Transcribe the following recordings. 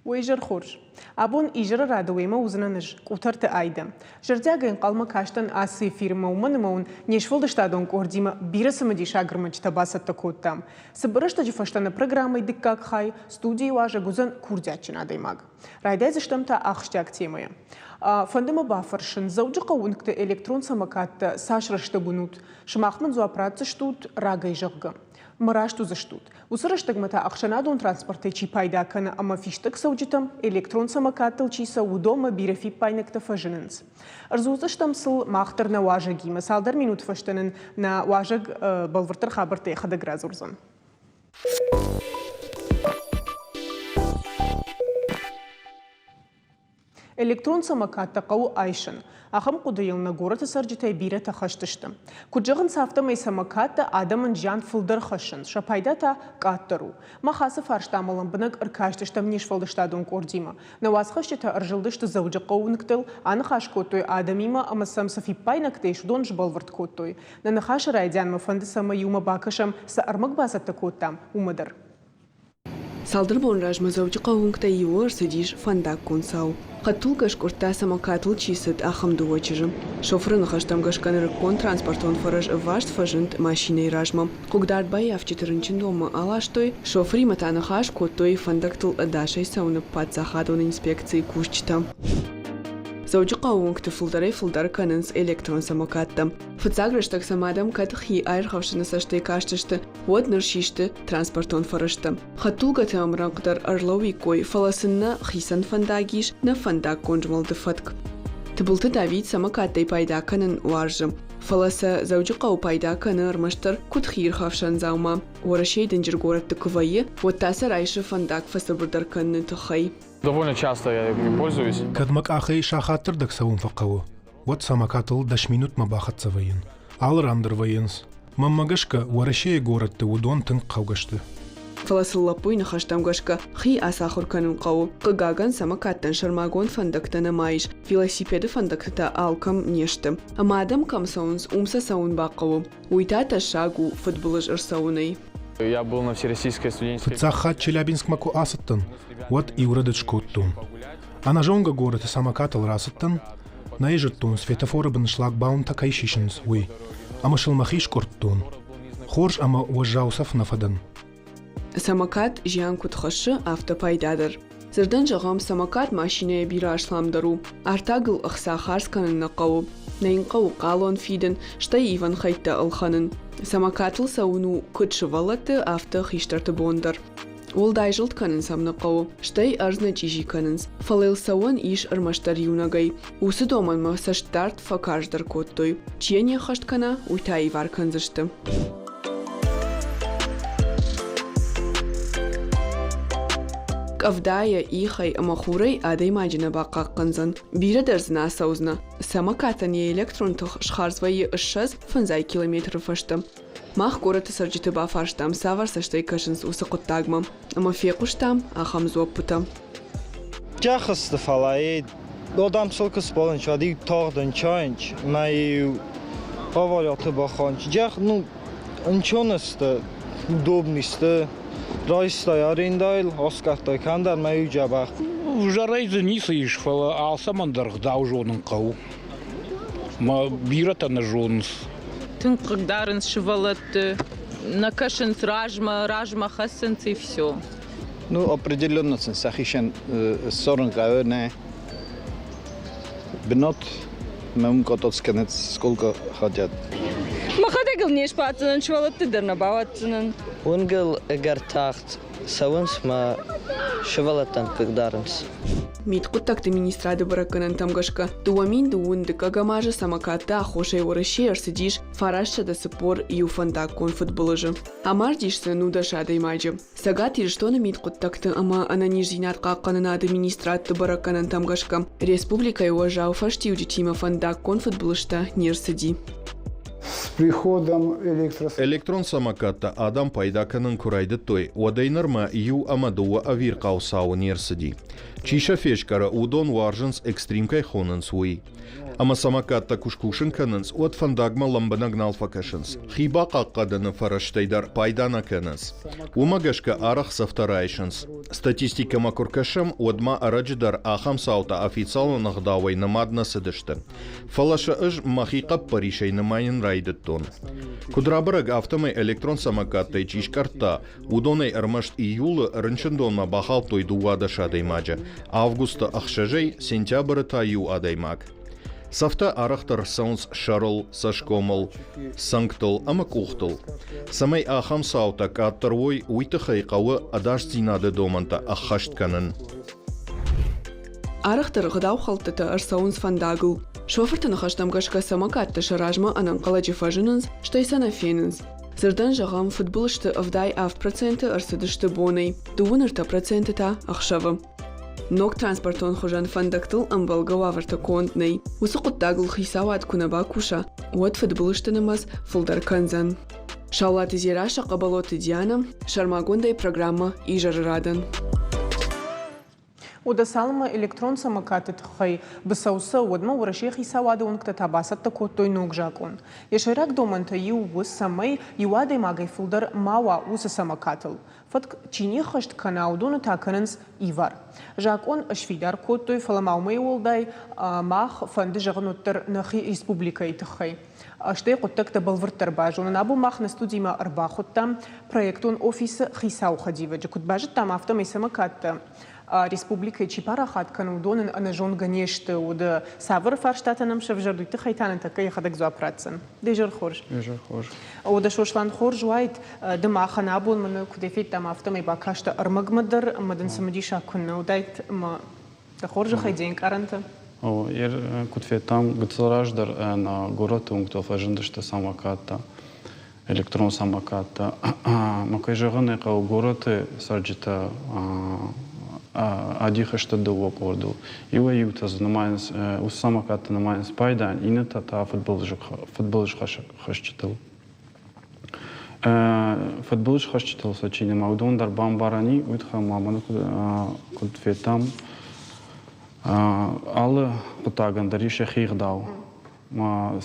Уӕ изӕр хорз! Абон изӕры рады уемӕ уыдзынӕн ӕз, Къутӕрты Айдӕ. Зӕрдиагӕй ӕнхъӕлмӕ кастӕн ацы эфирмӕ, уымӕн ӕмӕ уын не сфӕлдыстадон къордимӕ бирӕ цымыдисаг ӕрмӕджытӕ бацӕттӕ кодтам. Цыбыр рӕстӕджы фӕстӕ нӕ программӕйы дыккаг хай студийы уазӕг уыдзӕн курдиатджын адӕймаг. Райдайдзыстӕм та ахсджиаг темӕйӕ. Фӕнды мӕ бафӕрсын, Дзӕуджыхъӕуы уынгты электрон самокаттӕ цас рӕстӕг уынут? Сымах мын дзуапп ратдзыстут рагӕй, зӕгъгӕ. Мӕ раст уыдзыстут. Уыцы рӕстӕгмӕ та ӕхсӕнадон транспортӕй чи пайда кӕны ӕмӕ фистӕг цӕуджытӕм электрон самокаттыл чи цӕуы, уыдонмӕ бирӕ фиппаинӕгтӕ фӕзынынц. Ӕрдзурдзыстӕм сыл мах дӕр нӕ уазӕгимӕ. Цалдӕр минуты фӕстӕ нын нӕ уазӕг бӕлвырддӕр хабӕрттӕ йӕхӕдӕг радзурдзӕн. Электрон самокаттӕ хъӕуы айсын. Ахӕм хъуыдыйыл нӕ горӕты цӕрджытӕй бирӕтӕ хӕст сты. Куыд зӕгъынц, афтӕмӕй самокаттӕ адӕмӕн зиан фылдӕр хӕссынц, сӕ пайда та къаддӕр у. Мах ацы фарстамӕ лӕмбынӕг ӕркастыстӕм не сфӕлдыстадон къордимӕ. Нӕ уацхӕсджытӕ ӕрзылдысты Дзӕуджыхъӕуы уынгтыл, аныхас кодтой адӕмимӕ ӕмӕ сӕм цы фиппаинӕгтӕ ис, уыдон сбӕлвырд кодтой. Нӕ ныхасы райдианмӕ фӕнды, цӕмӕй иумӕ бакӕсӕм, цы ӕрмӕг бацӕттӕ кодтам, уымӕ дӕр. Цалдӕр боны размӕ Дзӕуджыхъӕуы уынгтӕй иуы ӕрцыдис фӕндаггон цау. Хӕдтулгӕ скъуырдта самокатыл чи цыд, ахӕм дыууӕ чызджы. Шофыры ныхӕстӕм гӕсгӕ нырыккон транспортон фӕрӕз ӕваст фӕзынд машинӕйы размӕ. Хъыгдард баййафджыты рынчындонмӕ аластой, шофыримӕ та ныхас кодтой фӕндӕгтыл ӕдасӕй цӕуыны паддзахадон инспекцийы кусджытӕ. Дзӕуджыхъӕуы уынгты фылдӕрӕй-фылдӕр кӕнынц электрон самокаттӕ. Фыццаг рӕстӕг сӕм адӕм кӕд хи аирхӕфсыны цӕстӕй кастысты, уӕд ныр систы транспортон фӕрӕзтӕ. Хӕдтулгӕты ӕмрӕнхъ дӕр ӕрлӕууиккой, фӕлӕ сын нӕ хицӕн фӕндаг ис, нӕ фӕндаггон змӕлды фӕтк. Тыбылты Давид самокаттӕй пайда кӕнын уарзы, фӕлӕ сӕ Дзӕуджыхъӕуы пайда кӕны ӕрмӕстдӕр куыд хиирхӕфсӕн дзаума. Уӕрӕсейы дынджыр горӕтты куы вӕййы, уӕд та сӕ райсы фӕндаг фӕцыбырдӕр кӕныны тыххӕй. Довольно часто я ими пользуюсь. Кӕд мӕ къахӕй сахатырдӕг цӕуын фӕхъӕуы, уӕд самокатыл 10 минутмӕ бахӕццӕ вӕййын. Алы ран дӕр вӕййынц. Мӕнмӕ гӕсгӕ, Уӕрӕсейы горӕтты уыдон тынг хъӕугӕ сты. Фӕлӕ сыл лӕппуйы ныхӕстӕм гӕсгӕ хи ацахуыр кӕнын хъӕуы. Хъыгагӕн, самокаттӕн сӕрмагонд фӕндӕгтӕ нӕма ис, велосипеды фӕндӕгтӕ та алкӕм не сты. Ӕмӕ адӕм кӕм цӕуынц, уым сӕ цӕуын бахъӕуы. Уый та тӕссаг у фыдбылыз ӕрцӕуынӕй. Я был на всероссийской студенческой... Фыццаг хатт Челябинскмӕ куы ацыдтӕн, уӕд иу рӕдыд скодтон. Ӕнӕзонгӕ горӕты самокатыл рацыдтӕн, нӕ зыдтон, светофоры бын шлагбаумтӕ кӕй сисынц, уый, ӕмӕ сыл мӕхи скъуырдтон. Хорз ӕмӕ уӕззау цӕф нӕ фӕдӕн. Самокат зиан куыд хӕссы, афтӕ пайда дӕр. Дзырдӕн зӕгъӕм, самокат машинӕйӕ бирӕ асламдӕр у. Артагыл ӕхца хардз кӕнын нӕ хъӕуы. Нӕ йын хъӕуы хъалон фидын, стӕй ивӕн хӕйттӕ ӕлхӕнын. Самокатыл цӕуын у куыд сывӕллӕтты, афтӕ хистӕрты бон дӕр. Уӕлдай зылд кӕнын сӕм нӕ хъӕуы, стӕй ӕрдз нӕ чъизи кӕнынц, фӕлӕ йыл цӕуӕн ис ӕрмӕстдӕр иунӕгӕй. Уыцы домӕнмӕ цӕстдард фӕкарздӕр кодтой. Чи йӕ не ххӕст кӕна, уый та ивар кӕндзысты. Къӕвдайӕ, ихӕй ӕмӕ хурӕй адӕймаджы нӕ бахъахъхъӕндзӕн. Бирӕ дӕр дзы нӕ ацӕудзынӕ. Самокатӕн йӕ электрон тых схардз вӕййы 25 километры фӕстӕ. Мах горӕты цӕрджыты бафарстам, цавӕр цӕстӕй кӕсынц уыцы хъуыддагмӕ, ӕмӕ фехъуыстам ахӕм дзуӕппытӕ. Джахысты фӕлӕ одам сылкы сполынч, уӕд-иу тагъд ӕнчайынч, мӕ-иу авариаты баханч. Джах, ну, ӕнчонысты, удобный сты. Райстай арендайыл, аскъӕрдтай кӕмдӕр мӕ-иу дзӕбӕх. Ӕвзӕрӕй дзы ницы ис, фӕлӕ алцӕмӕн дӕр ӕгъдау зонын хъӕуы. Мӕ бирӕтӕ нӕ зонынц. Тынг хъыгдарынц сывӕллӕтты, нӕ кӕсынц размӕ, размӕ хӕцынц и все. Ну, определенно сын сӕхицӕн ссарын хъӕуы нӕ бынат, мӕ уым кататься кӕнӕт сколько хотят. Мӕхӕдӕг ыл не сбаддзынӕн, сывӕллӕтты дӕр нӕ бауадздзынӕн. Уынгыл ӕгӕр тагъд цӕуынц мӕ сывӕллӕттӕн хъыгдарынц. Мидхъуыддӕгты министрады бӕрӕггӕнӕнтӕм гӕсгӕ, 2002 дыккӕгӕм азы самокатты аххосӕй Уӕрӕсейы ӕрцыдис 941 фӕндаггон фыдбылызы. Амардис дзы 19 адӕймаджы. Цӕгат Ирыстоны мидхъуыддӕгты ӕмӕ ӕнӕниздзинад хъахъхъӕнынады министрадты бӕрӕггӕнӕнтӕм гӕсгӕ, республикӕйы уӕззау фӕстиуджытимӕ фӕндаггон фыдбылызтӕ не рцыди. приходом электро... Электрон самокаттӕ адӕм пайда кӕнын куы райдыдтой, уӕдӕй нырмӕ иу ӕмӕ дыууӕ ӕвирхъау цауы не рцыди. Чи сӕ фескъӕры, уыдон уарзынц, экстрим кӕй хонынц, уый. Ӕмӕ самокаттӕ куы скусын кӕнынц, уӕд фӕндагмӕ лӕмбынӕг нал фӕкӕсынц. Хи бахъахъхъӕныны фӕрӕзтӕй дӕр пайда нӕ кӕнынц. Уымӕ гӕсгӕ арӕх цӕфтӕ райсынц. Статистикӕмӕ куы ркӕсӕм, уӕд ма ӕрӕджы дӕр ахӕм цаутӕ официалон ӕгъдауӕй нымад нӕ цыдысты. Фӕлӕ сӕ ӕз мӕхи хъӕппӕрисӕй нымайын райдыдтон. Куыд рабӕрӕг, афтӕмӕй электрон самокаттӕй чи скъӕрдта, уыдонӕй ӕрмӕст июлы рынчындонмӕ бахаудтой 12 адӕймаджы, августы ӕхсӕзӕй, сентябры та иу адӕймаг. Цӕфтӕ арӕхдӕр цӕуынц сӕрыл, цӕсгомыл, цӕнгтыл ӕмӕ къухтыл. Цӕмӕй ахӕм цаутӕ къаддӕр уой, уый тыххӕй хъӕуы ӕдасдзинады домӕнтӕ ӕххӕст кӕнын. Арӕхдӕр ӕгъдаухӕлдтытӕ ӕрцӕуынц фӕндагыл. Шофырты ныхӕстӕм гӕсгӕ самокаттӕ сӕ размӕ ӕнӕнхъӕлӕджы фӕзынынц, стӕй сӕ нӕ фенынц. Дзырдӕн зӕгъӕм, фыдбылызты 77% ӕрцыдысты бонӕй, 33% та ӕхсӕвы. Ног транспортон хуызӕн фӕндӕгтыл ӕмбӕлгӕ уавӕртӕ конд нӕй. Уыцы хъуыддагыл хицауад куы нӕ бакуса, уӕд фыдбылызты нымӕц фылдӕр кӕндзӕн. Саулаты Дзерассӕ, Хъӕбӕлоты Дианӕ, сӕрмагондӕй программӕ «Изӕры радӕн». Уӕдӕ цалынмӕ электрон самокаты тыххӕй быцӕу цӕуы, уӕдмӕ Уӕрӕсейы хицауады уӕнгтӕ та бацӕттӕ кодтой ног закъон. Йӕ сӕйраг домӕнтӕ иу у, цӕмӕй иу адӕймагӕй фылдӕр ма уа уыцы самокатыл. Фӕтк чи не ххӕст кӕна, уыдоны та кӕнынц ивар. Закъон сфидар кодтой, фӕлӕ ма уымӕй уӕлдай мах фӕнды зӕгъын уӕддӕр нӕхи республикӕйы тыххӕй. Стӕй хъуыддӕгтӕ бӕлвырддӕр базонын. Абон мах нӕ студимӕ ӕрбахуыдтам проектон офисы хицауы хӕдивӕджы. Куыд базыдтам, афтӕмӕй самокаттӕ республикӕйы чи парахат кӕны, уыдон ын ӕнӕзонгӕ не сты. Уыд цавӕр фарстатӕ нӕм сӕвзӕрд, уый тыххӕй та нын тӕккӕ йӕхӕдӕг дзуапп ратдзӕн. Де зӕр хорз. Изӕр хорз. Уӕдӕ Сослан хорз уаид, ды махӕн абон мӕнӕ куыдӕй федтам, афтӕмӕй бакастӕ ӕрмӕгмӕ дӕр ӕмӕ дын цымыдисаг куыннӕ уыдаид ӕмӕ Дӕ хорзӕхӕй де нкъарӕнтӕ? О, куыд федтам, гыццыл раздӕр нӕ горӕты уынгтыл фӕзындысты самокаттӕ, электрон самокаттӕ. Ӕмӕ кӕй зӕгъын ӕй хъӕуы, горӕты цӕрджытӕ адих сты дыууӕ къордыл. Иуӕй-иутӕ дзы нымайынц, уыцы самокаттӕ нымайынц пайда, иннӕтӕ та фыдбылызхӕсджытыл. Фыдбылызхӕсджытыл сӕ чи нымайы, уыдон дӕр бамбарӕн и, уый тыххӕй ма мӕн куыд федтам, алы хъуыддагӕн дӕр ис йӕхи ӕгъдау.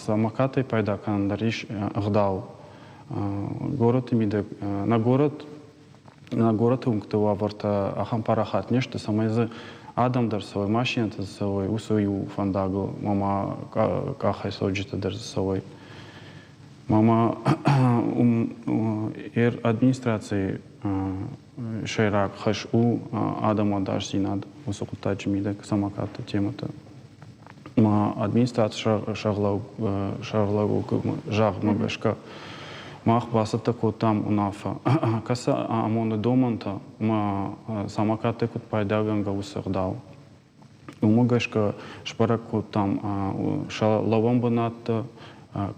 Самокатӕй пайда кӕнын дӕр ис ӕгъдау. Горӕты мидӕг, нӕ горӕт нӕ горӕты уынгты уавӕртӕ ахӕм парахат не сты, цӕмӕй дзы адӕм дӕр цӕуой, машинӕтӕ дзы цӕуой, уыцы иу фӕндагыл ма къахӕй цӕуджытӕ дӕр дзы цӕуой. Мама администрацийы сӕйраг хӕс у адӕмы ӕдасдзинад уыцы хъуыддаджы мидӕг самокатты темӕты. Ма администрацийы сӕргълӕууӕг загъдмӕ гӕсгӕ мах бацӕттӕ кодтам уынаффӕ, кӕцы амоны домӕнтӕ ӕмӕ самокаттӕй куыд пайдагӕнгӕ уыцы ӕгъдау. Уымӕ гӕсгӕ сбӕрӕг кодтам сӕ лӕууӕн бынӕттӕ,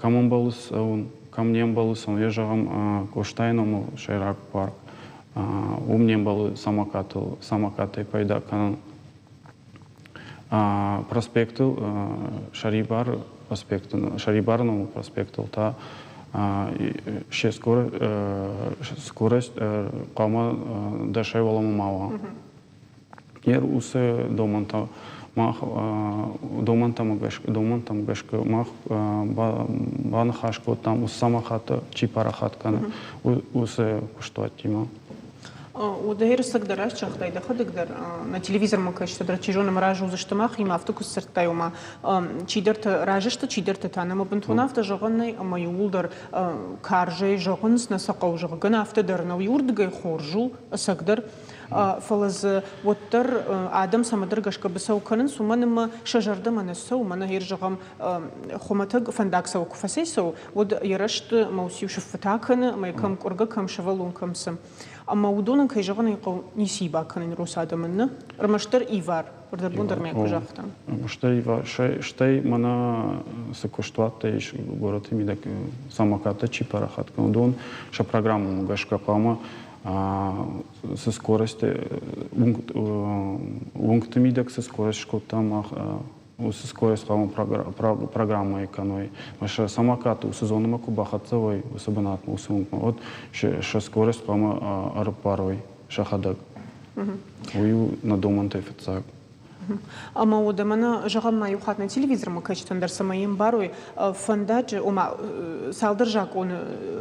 кӕм ӕмбӕлы цӕуын, кӕм не мбӕлы цӕуын. Йӕ зӕгъӕм, Къостайы номыл сӕйраг парк, уым не мбӕлы самокатыл, самокаттӕй пайда кӕнын. Проспектыл Сӕрибар проспекты, Сӕрибары номыл проспектыл та се скорость хъуамӕ дӕсӕй уӕлӕмӕ ма уа. Йе уыцы домӕнтӕ мах домӕнтӕм гӕсгӕ, домӕнтӕм гӕсгӕ мах баныхас кодтам, уыцы самокаттӕ чи парахат кӕны, уыцы куыстуӕттимӕ. Уӕдӕ ӕрцӕг дӕр раст загътай дӕхӕдӕг дӕр нӕ телевизормӕ кӕсджытӕ дӕр, чи зоны, мӕ разы уыдзысты махимӕ, афтӕ куы сдзырдтай, ома чидӕртӕ разы сты, чидӕртӕ та нӕма бынтон афтӕ зӕгъӕн нӕй, ӕмӕ иууылдӕр карзӕй зӕгъынц, нӕ сӕ хъӕуы зӕгъгӕ, афтӕ дӕр нӕу. Иуырдыгӕй хорз у, ӕцӕгдӕр, фӕлӕ дзы уӕддӕр адӕм цӕмӕдӕр гӕсгӕ быцӕу кӕнынц, уымӕн ӕмӕ сӕ зӕрдӕмӕ нӕ цӕуы, мӕнӕ гъер зӕгъӕм, хуымӕтӕг фӕндаг цӕуы куы фӕцӕйцӕуы, уӕд йӕ рӕзты мӕ ус-иу сыффытӕ кӕны, ӕмӕ кӕм къуыргӕ, кӕм сывӕллон, кӕм цы. Ӕмӕ уыдонӕн, кӕй зӕгъын ӕй хъӕуы, ницы бакӕнын рус адӕмӕн, нӕ? Ӕрмӕстдӕр ивар. Рдӕбон дӕр мӕ куы загътам. Стӕй, стӕй мӕнӕ цы куыстуӕттӕ ис горӕты мидӕг самокаттӕ чи парахат кӕны, уыдон сӕ программӕмӕ гӕсгӕ хъуамӕ цы скорость уынгты мидӕг цы скорость скодта мах. Уыцы скорость хъуамӕ программӕйы кӕной. Сӕ самокат уыцы зонӕмӕ куы бахӕццӕ уой, уыцы бынатмӕ, уыцы уынгмӕ, уӕд сӕ скорость хъуамӕ ӕрыппарой сӕхӕдӕг. Уый у нӕ домӕнтӕй фыццаг. Ӕмӕ уӕдӕ мӕнӕ, зӕгъӕм, ма иу хатт нӕ телевизормӕ кӕсджытӕн дӕр цӕмӕй ӕмбарой, фӕндаджы, ома цалдӕр закъоны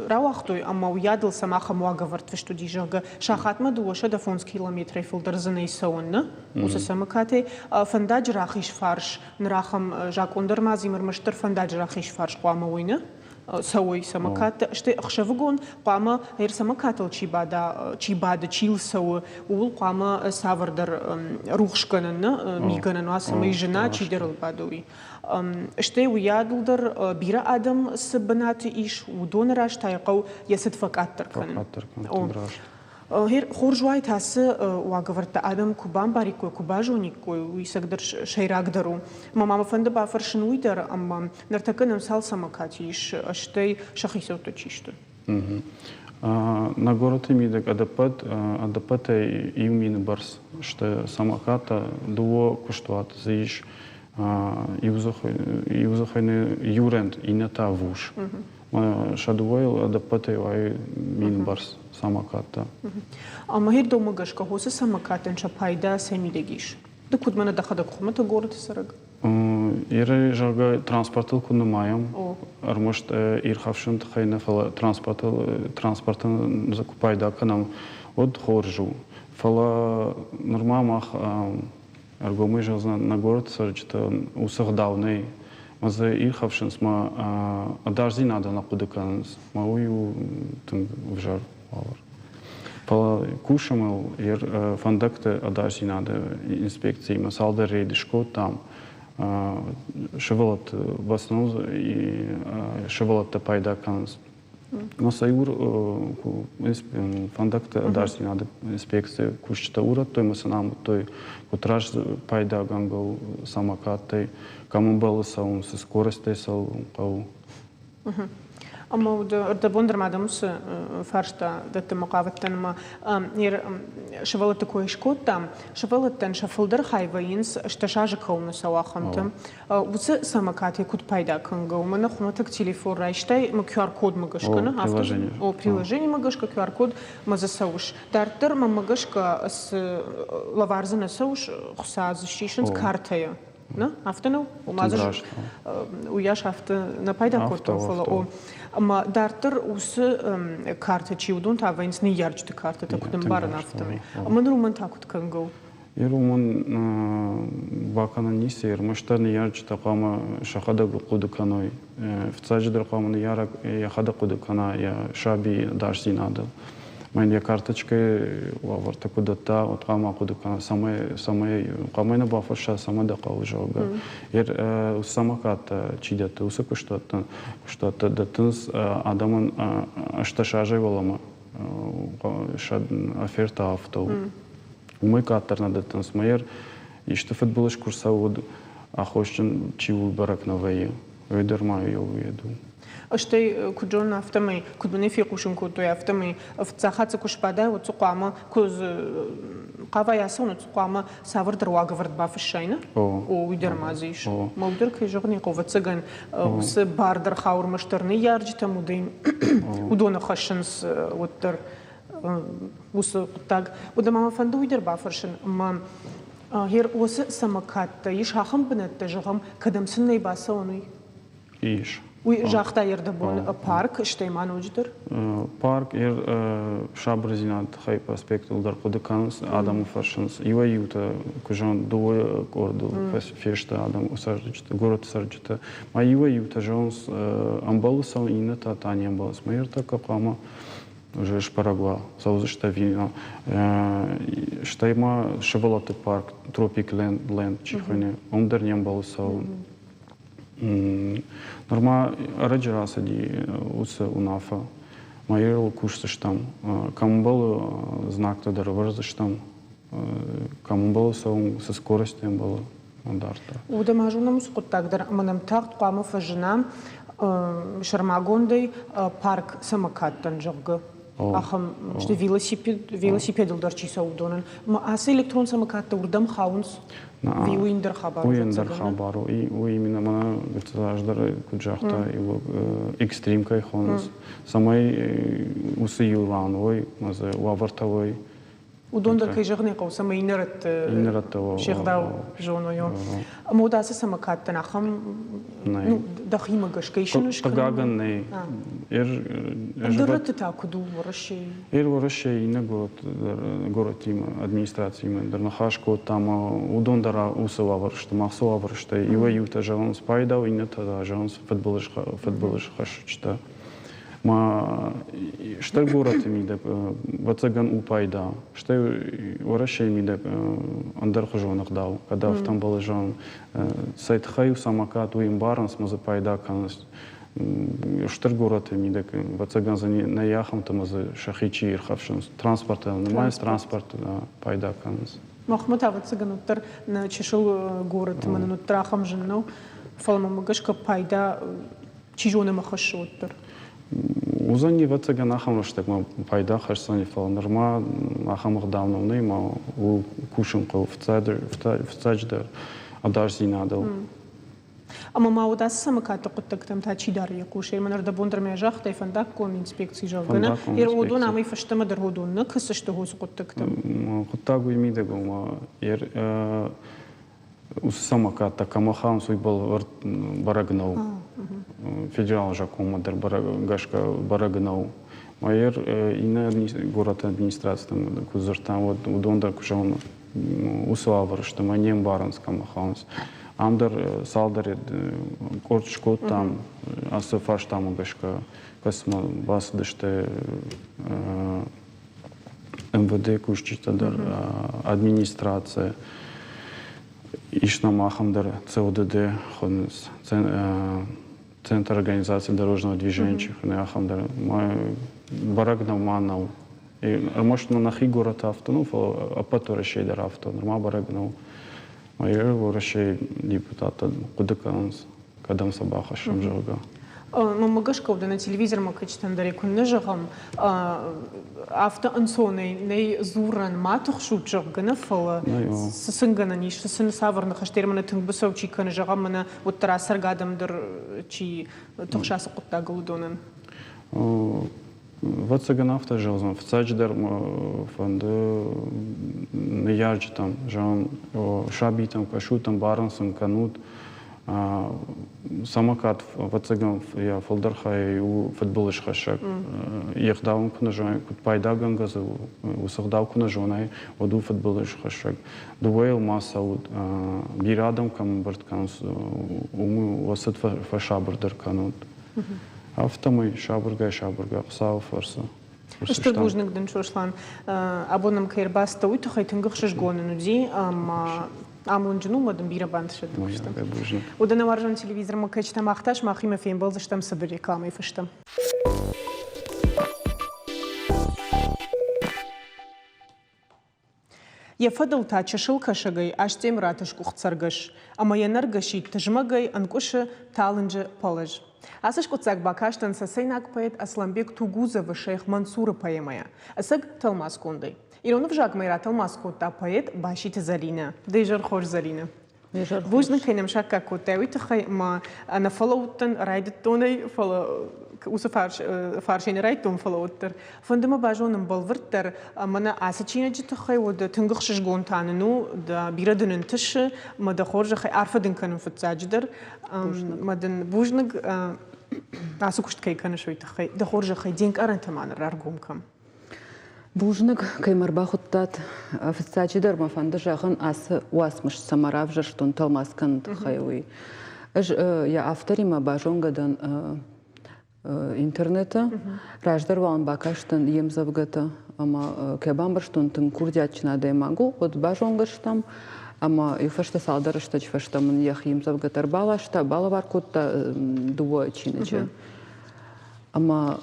рауагътой ӕмӕ уыйадыл сӕм ахӕм уагӕвӕрд фыст уыди, зӕгъгӕ, сахатмӕ 205 километрӕй фылдӕр дзы нӕй цӕуын, нӕ? Уыцы самокатӕй фӕндаджы рахиз фарс ныр ахӕм закъон дӕр ма дзы ӕрмӕстдӕр фӕндаджы рахиз фарс хъуамӕ уой, нӕ? Цӕуой самокаттӕ, стӕй ӕхсӕвыгон хъуамӕ самокатыл чи бада, чи бады, чи йыл цӕуы, ууыл хъуамӕ цавӕрдӕр рухсгӕнӕн, нӕ, мигӕнӕн уа, цӕмӕй зына, чидӕр ыл бады, уый. Стӕй уыйадыл дӕр бирӕ адӕм цы бынаты ис, уыдоны раз та йӕ хъӕуы йӕ цыд фӕкъаддӕр кӕнын. Фӕкъаддӕр кӕнын, раст. Хорз уаид ацы уагӕвӕрдтӕ адӕм куы бамбариккой, куы базониккой, уый ӕцӕгдӕр сӕйрагдӕр у. Мӕ ма мӕ фӕнды бафӕрсын уый дӕр, ӕмӕ ныртӕккӕ нӕм цал самокаты ис, стӕй сӕ хицӕуттӕ чи сты? Нӕ горӕты мидӕг ӕдӕппӕт ӕдӕппӕтӕй 1000 бӕрц сты самокаттӕ, дыууӕ куыстуат дзы ис, иу дзы хуыйны Юрент, иннӕ та ВУШ. Сӕ дыууӕйыл ӕдӕппӕтӕй уайы 1000 бӕрц самокаттӕ. Ӕмӕ Ирдоммӕ гӕсгӕ уыцы самокаттӕн сӕ пайда цӕй мидӕг ис? Ды куыд мӕнӕ дӕхӕдӕг хуымӕтӕг горӕты цӕрӕг? Иры, зӕгъгӕ, транспортыл куы нымайӕм, ӕрмӕст ирхӕфсыны тыххӕй нӕ, фӕлӕ транспортыл, транспортӕн дзы куы пайда кӕнӕм, уӕд хорз у. Фӕлӕ нырма мах ӕргомӕй зӕгъдзынӕн, нӕ горӕты цӕрджытӕн уыцы ӕгъдау нӕй. Мӕ дзы ирхӕфсынц, мӕ ӕдасдзинадӕн ахъуыды кӕнынц. Мӕ уый у тынг ӕвзӕр уавӕр. Фӕлӕ кусӕм ыл фӕндӕгты ӕдасдзинады инспекциимӕ цалдӕр рейды скодтам. Сывӕллӕтты в основном сывӕллӕттӕ пайда кӕнынц. Но сӕ фӕндӕгты ӕдасдзинады инспекцийы кусджытӕ урӕдтой ӕмӕ сын амыдтой, куыд раст пайдагӕнгӕ у самокаттӕй, кӕм ӕмбӕлы цӕуын, цы скоростӕй цӕуын хъӕуы. Ӕмӕ ӕрдӕбон дӕр ма дӕм уыцы фарста дӕттынмӕ хъавыдтӕн ӕмӕ сывӕллӕтты кой скодтам. Сывӕллӕттӕн сӕ фылдӕр хай вӕййынц 18 азы кӕуыл нӕ цӕуы ахӕмтӕ. Уыцы самокатӕй куыд пайда кӕнгӕ у? Мӕнӕ хуымӕтӕг телефон райстай ӕмӕ QR-кодмӕ гӕсгӕ, нӕ? Приложение. О, приложениемӕ гӕсгӕ QR-код мӕ дзы цӕуыс. Дарддӕр мӕнмӕ гӕсгӕ цы лӕвар дзы нӕ цӕуыс, Хуыцау дзы сисынц картӕйӕ. Нӕ? Афтӕ нӕу? Ома дзы уыйас афтӕ нӕ пайда кодтон, фӕлӕ о. Ӕмӕ дарддӕр уыцы картӕ чи, уыдон та вӕййынц ныййарджыты картӕтӕ, куыд ӕмбарын, афтӕмӕй. Ӕмӕ ныр уымӕн та куыд кӕнгӕ у? Ир уымӕн бакӕнӕн ницы, ӕрмӕстдӕр ныййарджытӕ хъуамӕ сӕхӕдӕг хъуыды кӕной. Фыццаджыдӕр хъуамӕ ныййарӕг йӕхӕдӕг хъуыды кӕна йӕ сабийы ӕдасдзинадыл. Мӕ йын йӕ карточкӕйы уавӕртӕ куы дӕтта, уӕд хъуамӕ ахъуыды кӕна, цӕмӕй, цӕмӕй хъуамӕ нӕ бафӕрса, цӕмӕ дӕ хъӕуы, зӕгъгӕ. Ер самокаттӕ чи дӕтты, уыцы куыстуӕттӕн куыстуӕттӕ дӕттынц адӕмӕн 18 азӕй уӕлӕмӕ сӕ офертӕ афтӕ у. Уымӕй къаддӕр нӕ дӕттынц. Мӕйӕр исты фыдбылыз куы рцӕуы, уӕд аххосджын чи у, бӕрӕг нӕ вӕййы. Уый дӕр ма йӕ уед у. Стӕй, куыд зонын, афтӕмӕй, куыд мын ӕй фехъусын кодтой, афтӕмӕй фыццаг хатт дзы куы сбадай, уӕд дзы хъуамӕ, куы дзы хъавай ацӕуын, уӕд дзы хъуамӕ цавӕрдӕр уагӕвӕрд бафыссай, нӕ? О, уый дӕр ма дзы ис. Мӕ уый дӕр, кӕй зӕгъын ӕй хъӕуы, ӕвӕццӕгӕн, уыцы бар дӕр хауы ӕрмӕстдӕр ныййарджытӕм, уыдоны хӕссынц уӕддӕр уыцы хъуыддаг. Уӕдӕ ма мӕ фӕнды уый дӕр бафӕрсын, ӕмӕ гъер уыцы самокаттӕ ис ахӕм бынӕттӕ, зӕгъӕм, кӕдӕм сын нӕй бацӕуӕн, уый? Ис. Уый загъта ӕрдӕбон парк, стӕй ма ноджыдӕр? Парк ир сабырдзинады тыххӕй проспектыл дӕр хъуыды кӕнынц, адӕмы фӕрсынц. Иуӕй-иутӕ, куы зӕгъын, дыууӕ къордыл фесты адӕм цӕрджытӕ, горӕты цӕрджытӕ. Ма иуӕй-иутӕ зӕгъынц, ӕмбӕлы цӕуын, иннӕтӕ та не мбӕлынц. Ма ӕртӕккӕ хъуамӕ уже сбӕрӕг уа, цӕудзысты ӕви нӕ. Стӕй ма сывӕллӕтты парк Тропик Ленд чи хуыйны, уым дӕр не мбӕлы цӕуын. Нырма ӕрӕджы рацыди уыцы уынаффӕ. Майырыл кусдзыстӕм, кӕм ӕмбӕлы знӕгтӕ дӕр ӕвӕрдзыстӕм, кӕм ӕмбӕлы цӕуын, цы скоростьтӕ ӕмбӕлы, дарддӕр. Уӕдӕ ма зонӕм уыцы хъуыддаг дӕр ӕмӕ нӕм тагъд хъуамӕ фӕзына сӕрмагондӕй парк самокаттӕн, зӕгъгӕ. Ахӕм сты велосипедыл дӕр чи цӕуы, уыдонӕн. Ацы электрон самокаттӕ уырдӕм хауынц? Уый ӕндӕр хабар у. Уый ӕндӕр хабар у. Уый именно мӕнӕ раздӕр куыд загъта, экстрим кӕй хонынц, цӕмӕй уыцы иу ран уой, дзы уавӕртӕ уой. Уыдон дӕр, кӕй зӕгъын ӕй хъӕуы, цӕмӕй иннӕ рӕтты се гъдау зоной. Ӕмӕ уӕд ацы самокаттӕн ахӕм ну, дӕхимӕ гӕсгӕ исын Хъыгагӕн нӕй. Ӕндӕр рӕтты та куыд у Уӕрӕсейы? Эр Уӕрӕсейы иннӕ горӕттимӕ, администрациимӕ дӕр ныхас кодтам, уыдон дӕр уыцы уавӕры сты, мах цы уавӕры сты. Иуӕй-иутӕ зӕгъынц пайда у, иннӕтӕ та зӕгъынц фыдбылызхӕсджытӕ. Ма стыр горӕты мидӕг, ӕвӕццӕгӕн, у пайда. Стӕй Уӕрӕсейы мидӕг ӕндӕрхуызон ӕгъдау, кӕд афтӕ ӕмбӕлы зӕгъын, цӕй тыххӕй у самокат, уый ӕмбарынц ӕмӕ дзы пайда кӕнынц. Стыр горӕты мидӕг, ӕвӕццӕгӕн дзы нӕй ахӕмтӕ ӕмӕ дзы сӕхи чи ирхӕфсынц. Транспорты нымайынц, транспорт пайда кӕнынц. Махмӕ та, ӕвӕццӕгӕн, уӕддӕр нӕ чысыл горӕты мӕнӕн уӕддӕр ахӕм зын нӕу, фӕлӕ мӕм гӕсгӕ пайда чи зоны ӕмӕ хӕссы уӕддӕр. Уыдзӕни, ӕвӕццӕгӕн, ахӕм рӕстӕгмӕ пайда хӕсдзӕни, фӕлӕ нырма ахӕм ӕгъдау нӕу нӕй ӕмӕ ууыл кусын хъӕуы фыццаджыдӕр ӕдасдзинадыл. Ӕмӕ ма уӕд ацы самокатты хъуыддӕгтӕм та чи дары йӕ хъус? Ӕмӕ ӕрдӕбон дӕр мӕ загътай, фӕндаггон инспекци, зӕгъгӕ, нӕ? Уыдон амӕй фӕстӕмӕ дӕр уыдон нӕ кӕсысты уыцы хъуыддӕгтӕм? Хъуыддаг уый мидӕг у, ӕмӕ уыцы самокаттӕ кӕмӕ хауынц, уый бӕлвырд бӕрӕг нӕу. Федералон закъонмӕ дӕр гӕсгӕ бӕрӕг нӕу. Майер иннӕ горӕты администрацитӕм куы дзырдтам, уӕд уыдон дӕр куы зӕгъын, уыцы уавӕры сты ӕмӕ не мбарынц, кӕмӕ хауынц. Ам дӕр цалдӕр къорд скодтам ацы фарстамӕ гӕсгӕ, кӕцымӕ бацыдысты МВД кусджытӕ дӕр, администраци, ис нӕм ахӕм дӕр ЦОДД хуынынц, Центр организации дорожного движения чи хуыны, ахӕм дӕр. Бӕрӕг нӕма нӕу. Ӕрмӕст нӕ нӕхи горӕты афтӕ нӕу, фӕлӕ ӕппӕт Уӕрӕсейы дӕр афтӕ нырма бӕрӕг нӕу. Уӕрӕсейы депутаттӕ хъуыды кӕнынц, кӕдӕм сӕ бахӕссӕм, зӕгъгӕ. Мӕнмӕ гӕсгӕ уыдоны телевизормӕ кӕсджытӕн дӕр куыннӕ зӕгъӕм, афтӕ ӕнцонӕй нӕй дзурӕн, ма тыхсут, зӕгъгӕ, нӕ, фӕлӕ цы сын гӕнӕн ис, цы сын цавӕр ныхӕстӕ мӕнӕ тынг быцӕу чи кӕны, зӕгъӕм, мӕнӕ уӕддӕр ацӕргӕ адӕм дӕр чи тыхсы ацы хъуыддагыл, уыдонӕн? Ӕвӕццӕгӕн афтӕ зӕгъдзӕн. Фыццаджыдӕр мӕ фӕнды ныййарджытӕм, зӕгъын, сабитӕм кӕсут, ӕмбарын сын кӕнут, самокат, ӕвӕццӕгӕн, йӕ фылдӕр хай у фыдбылызхӕссӕг. Йе гъдау ын куы нӕ зонай, куыд пайдагӕнгӕ дзы уыцы гъдау куы нӕ зонай, уӕд у фыдбылызхӕссӕг. Дыууӕйыл ма цӕут. Бирӕ адӕм кӕм ӕмбырд кӕнынц, уым уӕ цыд фӕсабырдӕр кӕнут. Афтӕмӕй сабыргай-сабыргай Хуыцауы фӕрцы. Стыр бузныг дын, Сослан. Абон нӕм кӕй ӕрбацыдтӕ, уый тыххӕй тынг ӕхсызгон ын уыди ӕмӕ амонджын у, ӕмӕ дын бирӕ бантысӕд куысты. Уыд нӕ уарзон телевизормӕ кӕсджытӕ мах та сымахимӕ фембӕлдзыстӕм цыбыр рекламӕйы фӕстӕ. Йӕ фӕдыл та чысыл кӕсӕгӕй Астемыраты сгуыхт цӕргӕс, ӕмӕ йӕ нӕргӕ сидт тызмӕгӕй ӕнкъуысы талынджы пӕлӕз. Ацы скъуыддзаг бакастӕн цӕцӕйнаг поэт Аслӕнбег Тугузовы Шейх Мансуры поэмӕйӕ, ӕцӕг тӕлмацгондӕй. Ирон ӕвзагмӕ ратӕлмац кодта поэт Баситы Зӕлинӕ. Дӕ изӕр хорз, Зӕлинӕ. Бузныг, кӕй нӕм саккаг кодтай, уый тыххӕй ӕмӕ ӕнӕ фӕлӕууыдтӕн, райдыдтон ӕй, фӕлӕ уыцы фарс, фарсӕй нӕ райдтон, фӕлӕ уӕддӕр. Фӕнды мӕ базонын бӕлвырддӕр, мӕнӕ ацы чиныджы тыххӕй уӕд тынг ӕхсызгон та нын у, дӕ бирӕ дын ӕнтысы, мӕ дӕ хорзӕхӕй арфӕ дын кӕнын фыццаджыдӕр. Мӕ дын бузныг, ацы куыст кӕй кӕныс, уый тыххӕй. Дӕ хорзӕхӕй де нкъарӕнтӕ ма ныр раргом кӕн. Бузныг, кӕй мӕ ӕрбахуыдтат. Фыццаджыдӕр мӕ фӕнды зӕгъын, ацы уацмыс цӕмӕ равзӕрстон тӕлмац кӕныны тыххӕй, уый. Ӕз йӕ авторимӕ базонгӕ дӕн интернеты. Раздӕр уал ын бакастӕн йе мдзӕвгӕтӕ ӕмӕ кӕй бамбӕрстон, тынг курдиатджын адӕймаг у, уӕд базонгӕ стӕм. Ӕмӕ иу фӕстӕ цалдӕр рӕстӕджы фӕстӕ мын йӕхи ӕмдзӕвгӕтӕ ӕрбаласта, балӕвар кодта дыууӕ чиныджы. Ӕмӕ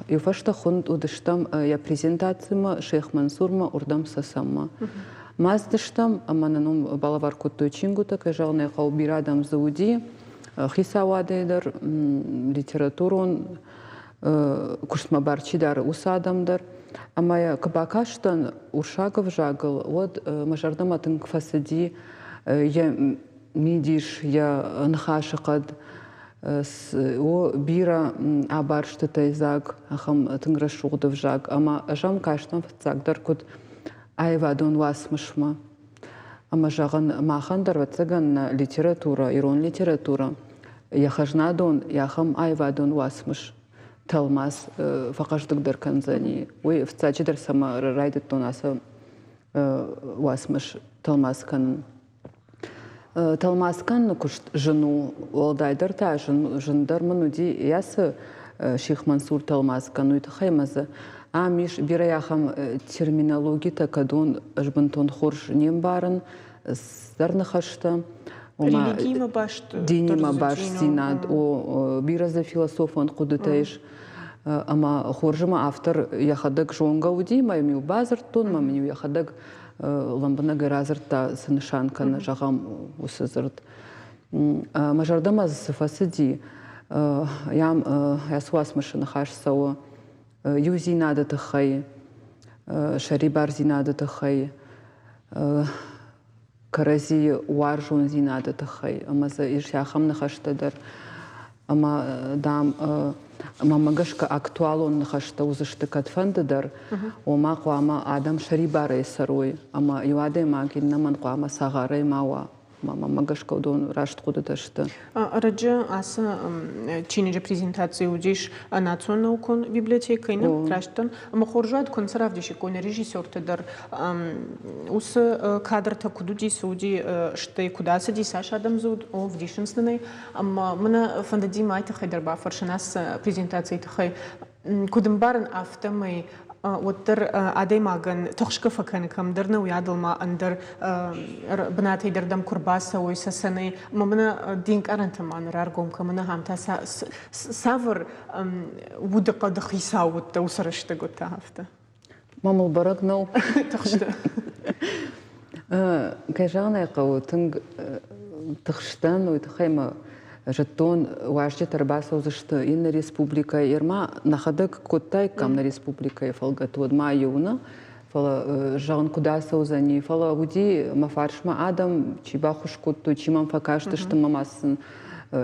иу фӕстӕ хуынд уыдыстӕм йӕ презентацимӕ Шейх Мансурмӕ, уырдӕм Сӕсӕммӕ. Мацыдыстӕм ӕмӕ нын уым балӕвар кодтой чингуытӕ, кӕй зӕгъын ӕй хъӕуы, бирӕ адӕм дзы уыди, хицауадӕй дӕр, литературон. куыстмӕ бар чи дары, уыцы адӕм дӕр. Ӕмӕ йӕ куы бакастӕн урсаг ӕвзагыл, уӕд мӕ зӕрдӕмӕ тынг фӕцыди йӕ мидис, йӕ ныхасы хъӕд. О, бирӕ абарстытӕй дзаг, ахӕм тынг рӕсугъд ӕвзаг. Ӕмӕ ӕз ӕм кастӕн фыццагдӕр куыд аивадон уацмысмӕ. Ӕмӕ зӕгъын, махӕн дӕр, ӕвӕццӕгӕн, нӕ литературӕ, ирон литературӕ йӕ хӕзнадон, йӕ ахӕм аивадон уацмыс тӕлмац фӕхъӕздыгдӕр кӕндзӕни. Уый фыццаджыдӕр цӕмӕ райдыдтон ацы уацмыс тӕлмац кӕнын. Тӕлмац кӕныны куыст зын у, уӕлдайдӕр та зындӕр мын уыди йӕ цы Ших Мансур тӕлмац кӕны, уый тыххӕй мӕ дзы ам ис бирӕ ахӕм терминологитӕ, кӕдон ӕз бынтон хорз не мбарын, цыдӕр ныхӕстӕ. Религиимӕ баст динимӕ бастдзинад, о, бирӕ дзы философон хъуыдытӕ ис. Ӕмӕ хорз ӕмӕ автор йӕхӕдӕг зонгӕ уыди, мӕ йӕм-иу бадзырдтон, мӕ мын-иу йӕхӕдӕг лӕмбынӕгӕй радзырдта, цы нысан кӕны, зӕгъӕм, уыцы дзырд. Мӕ зӕрдӕмӕ дзы цы фӕцыди, йӕм ацы уацмысы ныхас цӕуы иудзинады тыххӕй, сӕрибардзинады тыххӕй, кӕрӕдзийы уарзондзинады тыххӕй ӕмӕ дзы ис ахӕм ныхӕстӕ дӕр, ӕмӕ, дам, мӕнмӕ гӕсгӕ актуалон ныхӕстӕ уыдзысты кӕдфӕнды дӕр, ома хъуамӕ адӕм сӕрибарӕй цӕрой ӕмӕ иу адӕймаг иннӕмӕн хъуамӕ цагъарӕй ма уа. Мӕнмӕ гӕсгӕ уыдон раст хъуыдытӕ сты. Ӕрӕджы ацы чиныджы презентаци уыдис национ наукон библиотекӕйы, нӕ растдӕн. Ӕмӕ хорз уӕд куы нӕ равдисиккой нӕ режиссертӕ дӕр уыцы кадртӕ куыд уыди, цы уыди, стӕй куыд ацыди, цас адӕм дзы уыд, о, вдисынц нын ӕй. Ӕмӕ мӕ фӕндыди мӕ тыххӕй дӕр бафӕрсын ацы презентацийы тыххӕй. Куыд ӕмбарын, афтӕмӕй уӕддӕр адӕймагӕн тыхсгӕ фӕкӕны кӕмдӕр нӕ, уыйадыл ма ӕндӕр бынатӕй дӕр дӕм куы рбацӕуой цӕцӕнӕй. Ӕмӕ мӕнӕ де нкъарӕнтӕ ма ныр ӕргом кӕм ахӕм та цавӕр удыхъӕды хицау уыдтӕ уыцы рӕстӕгуытӕ афтӕ? Ма мыл бӕрӕг нӕу. Тыхсты. Кӕй зӕгъын ӕй хъӕуы, тынг тыхстӕн, уый тыххӕй мӕ зыдтон, уазджытӕ ӕрбацӕудзысты иннӕ республикӕйы. Ерма нӕхӕдӕг кодтаиккам нӕ республикӕйы фӕлгӕты, уӕд ма иу нӕ, фӕлӕ зӕгъын, куыд ацӕудзӕни. Фӕлӕ уыди мӕ фарсмӕ адӕм, чи баххуыс кодтой, чи мӕм фӕкастысты, мӕ ма сын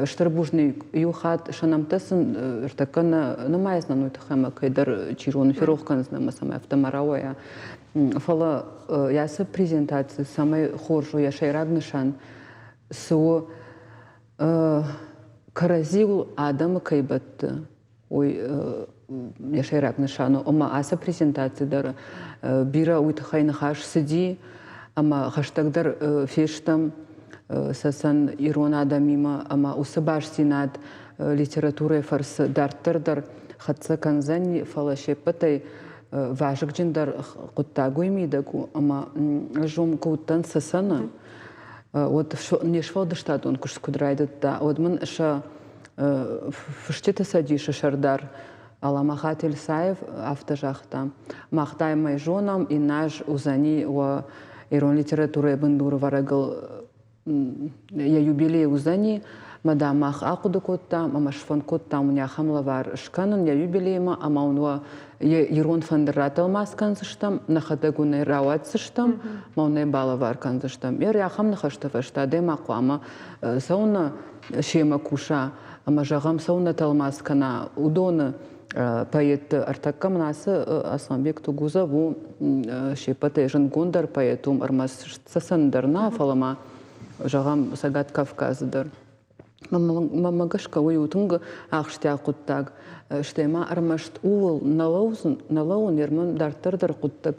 стыр бузныг. Иу хатт сӕ нӕмттӕ сын ӕртӕккӕ нӕ нымайдзынӕн, уый тыххӕй мӕ кӕйдӕр чи зоны ферох кӕндзынӕн ӕмӕ цӕмӕй афтӕ ма рауайа. Фӕлӕ ацы презентаци цӕмӕй хорз у, йӕ сӕйраг нысан цы у, кӕрӕдзиуыл адӕмы кӕй бӕтты, уый йӕ сӕйраг нысан у. Ӕмӕ ацы презентаци дӕр бирӕ уый тыххӕй ныхас цыди, ӕмӕ хӕстӕгдӕр фестӕм цӕцӕн ирон адӕмимӕ ӕмӕ уыцы бастдзинад литературӕйы фӕрцы дарддӕр дӕр хӕццӕ кӕндзӕни, фӕлӕ се ппӕтӕй вазыгджындӕр хъуыддаг уый мидӕг у, ӕмӕ ӕз уым куы уыдтӕн Цӕцӕны, уӕд не сфӕлдыстадон куыст куыд райдыдта, уӕд мын сӕ Фысджыты цӕдисы сӕрдар Аламахат Эльсаев афтӕ загъта: Мах дӕм ӕй зонӕм, иннӕ аз уыдзӕни уӕ ирон литературӕйы бындурӕвӕрӕгыл йӕ юбилей уыдзӕни, мӕ дам мах ахъуыды кодтам ӕмӕ сфӕнд кодтам уын ахӕм лӕвар скӕнын йӕ юбилеймӕ ӕмӕ уын уӕ йӕ ирон фӕндыр ратӕлмац кӕндзыстӕм, нӕхӕдӕг уын ӕй рауадздзыстӕм, мӕ уын ӕй балӕвар кӕндзыстӕм. Йӕ ахӕм ныхӕсты фӕстӕ адӕймаг хъуамӕ цӕуыннӕ семӕ куса ӕмӕ зӕгъӕм, цӕуыннӕ тӕлмац кӕна, уыдоны поэтты ӕртӕккӕ мын ацы Асланбег Тугузов у се ппӕтӕй зындгонддӕр поэт, уым ӕрмӕст Цӕцӕн дӕр нӕ, фӕлӕ ма, зӕгъӕм, Цӕгат Кавказы дӕр. Мӕнмӕ гӕсгӕ уый у тынг ахсджиаг хъуыддаг. Стӕй ма ӕрмӕст ууыл нӕ лӕууын, ӕрмӕст дарддӕр дӕр хъуыддаг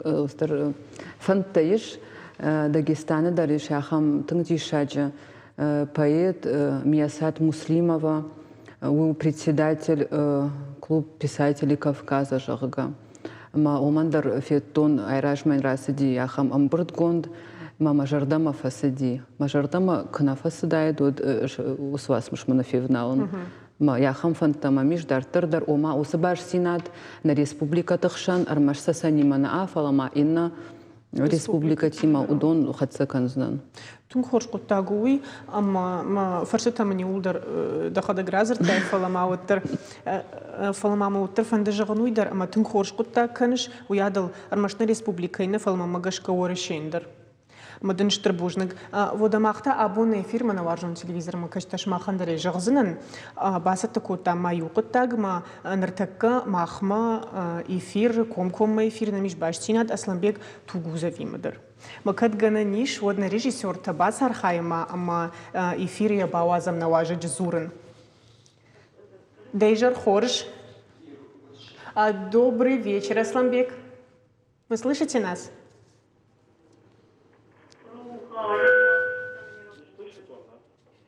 фӕндтӕ ис. Дагестаны дӕр ис ахӕм тынг диссаджы поэт Миясат Муслимова, у председатель клуб писателей Кавказа, зӕгъгӕ. Ӕмӕ уымӕн дӕр федтон, айразмӕ рацыди ахӕм ӕмбырдгонд, ӕмӕ мӕ зӕрдӕмӕ фӕцыди. Мӕ зӕрдӕмӕ куы нӕ фӕцыдаид, уӕд уыцы уацмысмӕ нӕ февналын. Мӕ ахӕм фӕндтӕ мӕм ис дарддӕр дӕр, ома уыцы бастдзинад нӕ республикӕты хсӕн ӕрмӕст Цӕцӕнимӕ нӕ, фӕлӕ ма иннӕ республикӕтимӕ уыдон хӕццӕ кӕндзынӕн. Тынг хорз хъуыддаг у уый, ӕмӕ мӕ фӕрстытӕ мын иууылдӕр дӕхӕдӕг радзырдтай, фӕлӕ ма уӕддӕр фӕлӕ ма мӕ уӕддӕр фӕнды зӕгъын уый дӕр, ӕмӕ тынг хорз хъуыддаг кӕныс, уый адыл ӕрмӕст нӕ республикӕйы нӕ, фӕлӕ мӕ гӕсгӕ Уӕрӕсейӕн дӕр. Ӕмӕ дын стыр бузныг. Уӕдӕ мах та абон эфирмӕ нӕ уарзон телевизормӕ кӕстӕр сымахӕн дӕр ӕй зӕгъдзынӕн. Бацӕттӕ кодтам ма иу хъуыддагмӕ. Ныртӕккӕ махмӕ эфир, комкоммӕ эфир нӕм ис бастдзинад Аслӕнбег Тугузовимӕ дӕр. Мӕ кӕд гӕнӕн ис, уӕд нӕ режиссертӕ бацархайӕм ӕмӕ эфиры йӕ бауадзӕм нӕ уазӕджы дзурын. Дӕ изӕр хорз. Добрый вечер, Асланбек. Вы слышите нас?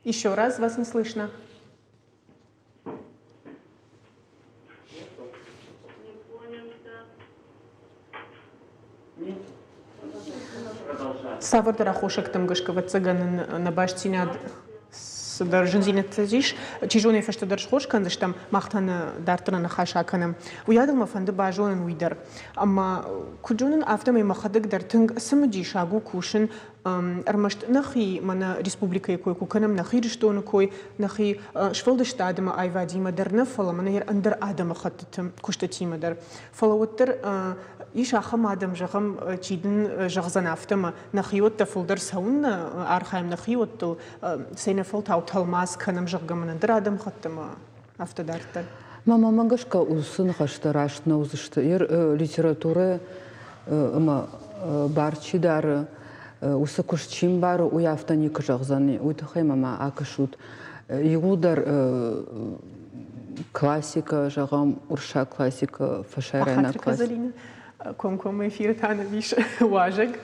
Еще раз вас не слышно. Цавӕрдӕр аххосӕгтӕм гӕсгӕ, ӕвӕццӕгӕн, нӕ бастдзинад цыдӕр зындзинӕдтӕ ис. Чи зоны, фӕстӕдӕр схорз кӕндзыстӕм, мах та нӕ дарддӕр нӕ ныхас акӕнӕм. Уыйадыл мӕ фӕнды базонын уый дӕр. Ӕмӕ куыд зонын, афтӕмӕй мӕхӕдӕг дӕр тынг цымыдисаг у кусын ӕрмӕст нӕхи, мӕнӕ республикӕйы кой куы кӕнӕм, нӕхи Ирыстоны кой, нӕхи сфӕлдыстад ӕмӕ аивадимӕ дӕр нӕ, фӕлӕ мӕнӕ ӕндӕр адӕмыхӕттыты куыстытимӕ дӕр. Фӕлӕ уӕддӕр ис ахӕм адӕм, зӕгъӕм, чи дын зӕгъдзӕн афтӕ, ӕмӕ нӕхиуӕттӕ фылдӕр цӕуыннӕ архайӕм нӕхиуӕттыл, цӕйнӕфӕлтау тӕлмац кӕнӕм, зӕгъгӕ, мӕн ӕндӕр адӕмыхаттӕмӕ афтӕ дарддӕр. Мамӕмӕ гӕсгӕ уыцы ныхӕстӕ раст нӕ уыдзысты. Литературӕ ӕмӕ бар чи дары, уыцы куыст чи мбары, уый афтӕ никуы зӕгъдзӕн. Уый тыххӕй мӕ ма акӕсут. Иууылдӕр классикӕ, зӕгъӕм, уырыссаг классикӕ, фӕсарӕйнаг классикӕ. Комкоммӕ эфиры та нӕм ис уазӕг.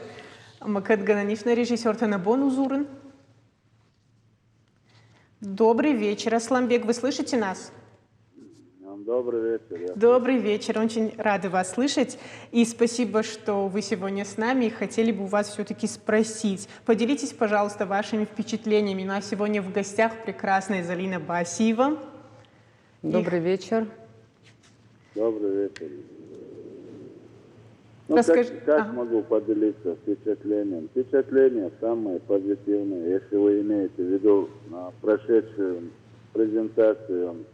Ӕмӕ кӕд гӕнӕн ис нӕ режиссертӕ нӕ бон у дзурын? Добрый вечер, Асланбек, вы слышите нас? Добрый вечер. Добрый вечер, очень рады вас слышать. И спасибо, что вы сегодня с нами. Хотели бы у вас все-таки спросить. Поделитесь, пожалуйста, вашими впечатлениями. У нас сегодня в гостях прекрасная Залина Басиева. Добрый вечер. Добрый вечер. Ну, Расскажи. как ага. могу поделиться впечатлением? Впечатление самое позитивное, если вы имеете в виду прошедшую презентацию.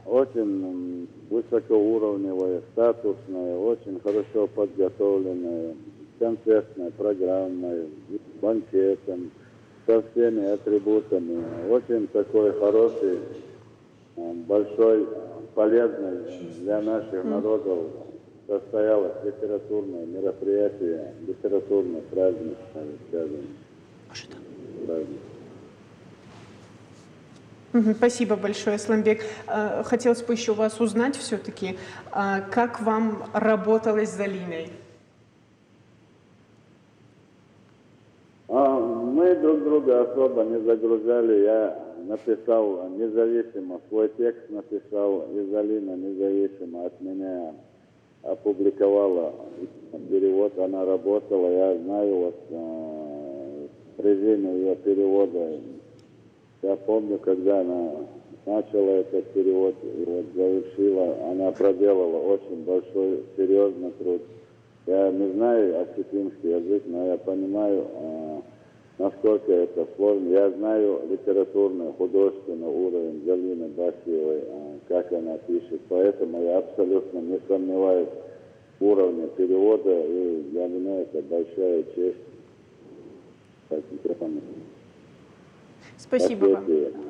Очень высокоуровневая, статусная, очень хорошо подготовленная, концертная программой, банкетом, со всеми атрибутами. Очень такой хороший, большой, полезный для наших народов состоялось литературное мероприятие, литературный праздник, скажем. Праздник. Спасибо большое, Сламбек. Хотелось бы еще вас узнать все-таки, как вам работалось с Залиной? Мы друг друга особо не загружали. Я написал независимо, свой текст написал, и Залина независимо от меня опубликовала перевод. Она работала, я знаю вот режиме ее перевода. Я помню, когда она начала этот перевод и вот завершила, она проделала очень большой, серьезный труд. Я не знаю осетинский язык, но я понимаю, насколько это сложно. Я знаю литературный, художественный уровень Галины Басиевой, как она пишет. Поэтому я абсолютно не сомневаюсь в уровне перевода, и для меня это большая честь. Спасибо вам.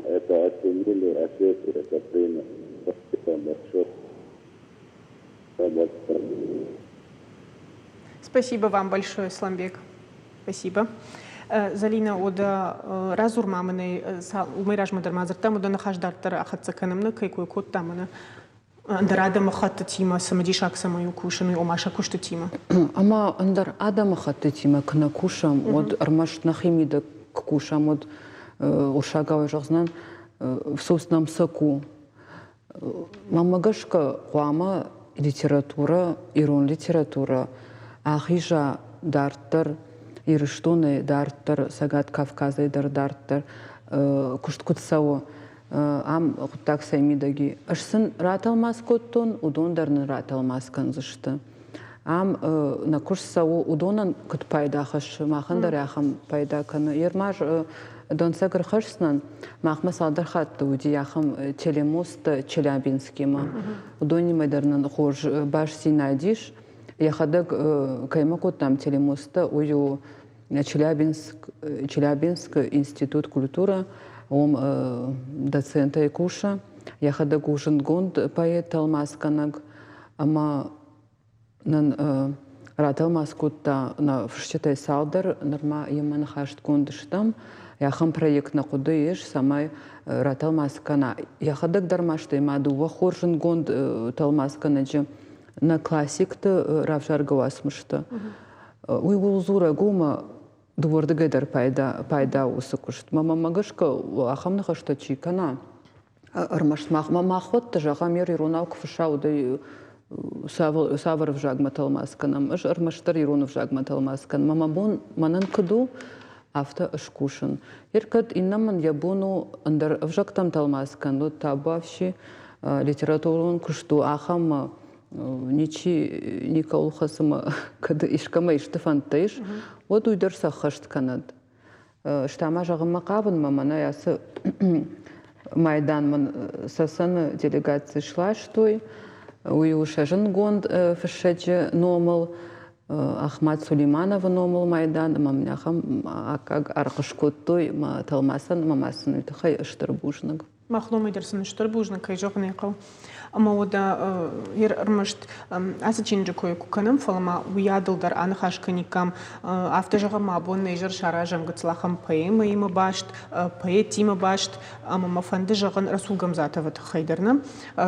Это оценили, Осетии это приняли. Спасибо большое. Спасибо вам большое, Сламбек. Спасибо. Залина, уӕдӕ радзур ма мӕнӕй уымӕй размӕ дӕр ма дзырдтам, уӕдӕ ныхас дарддӕр ахӕццӕ кӕнӕм нӕ кӕй кой кодтам мӕнӕ ӕндӕр адӕмыхӕттытимӕ цымыдисаг цӕмӕй у кусын, уый ома сӕ куыстытимӕ. Ӕмӕ ӕндӕр адӕмыхӕттытимӕ куы нӕ кусӕм, уӕд ӕрмӕст нӕхи мидӕг куы кусӕм, уӕд уырыссагау зӕгъдзынӕн, в собственном соку. Мӕнмӕ гӕсгӕ хъуамӕ литературӕ, ирон литературӕ ахиза дарддӕр Ирыстонӕй дарддӕр, Цӕгат Кавказӕй дӕр дарддӕр куыст куыд цӕуы, ам хъуыддаг цӕй мидӕг и. Ӕз сын ратӕлмац кодтон, уыдон дӕр нын ратӕлмац кӕндзысты. Ам нӕ куыст цӕуы, уыдонӕн куыд пайда хӕссы, махӕн дӕр ахӕм пайда кӕны. Ермаз дӕнцӕг ӕрхӕсдзынӕн, махмӕ цалдӕр хатты уыди ахӕм телемосттӕ Челябинскимӕ. Уыдонимӕ дӕр нын хорз бастдзинад ис. Йӕхӕдӕг кӕимӕ кодтам телемосттӕ, уый у Челябинск, Челябинскы институт культуры, уым доцентӕй кусы. Йӕхӕдӕг у зындгонд поэт, тӕлмацгӕнӕг ӕмӕ нын ратӕлмац кодта нӕ фысджытӕй цалдӕр, нырма йемӕ ныхӕстгонд стӕм. Ахӕм проект нӕ хъуыды ис, цӕмӕй ратӕлмац кӕна. Йӕхӕдӕг дӕр ма стӕй ма дыууӕ хорз зындгонд тӕлмацгӕнӕджы нӕ классикты равзаргӕ уацмысты. Уый ууыл дзурӕг у, ӕмӕ дыууӕрдыгӕй дӕр пайда, пайда у уыцы куыст. Мӕнмӕ гӕсгӕ ахӕм ныхӕстӕ чи кӕна, ӕрмӕст махмӕ махуӕтты, зӕгъӕм, иронау куы фысса, уӕд ӕй цавӕр ӕвзагмӕ тӕлмац кӕнӕм? Ӕз ӕрмӕстдӕр ирон ӕвзагмӕ тӕлмац кӕнын. Мӕ бон мӕнӕн куыд у, афтӕ скусын. Ер кӕд иннӕмӕн йӕ бон у ӕндӕр ӕвзӕгтӕм тӕлмац кӕнын, уӕд табуафси литературон куыст у ахӕм ничи никӕуыл хӕцы ӕмӕ кӕд искӕмӕ исты фӕндтӕ ис, уӕд уый дӕр сӕххӕст кӕнӕд. Стӕ ма зӕгъынмӕ хъавын мӕ мӕнӕ ацы майдан мын Цӕцӕны делегаци сластой. Уый у сӕ зындгонд фыссӕджы номыл, Ахмат Сулеймановы номыл майдан ӕмӕ мын ахӕм аккаг аргъ скодтой мӕ тӕлмацӕн ӕмӕ ма сын уый тыххӕй стыр бузныг. Мах номӕй дӕр сын стыр бузныг, кӕй зӕгъын ӕй хъӕуы. Ӕмӕ уӕдӕ ӕрмӕст ацы чиныджы кой куы кӕнӕм, фӕлӕ ма уыйадыл дӕр аныхас кӕниккам. Афтӕ зӕгъӕм, абон нӕ изӕр саразӕм гыццыл ахӕм поэмӕимӕ баст, поэтимӕ баст, ӕмӕ мӕ фӕнды зӕгъын Расул Гамзатовы тыххӕй дӕр. Нӕ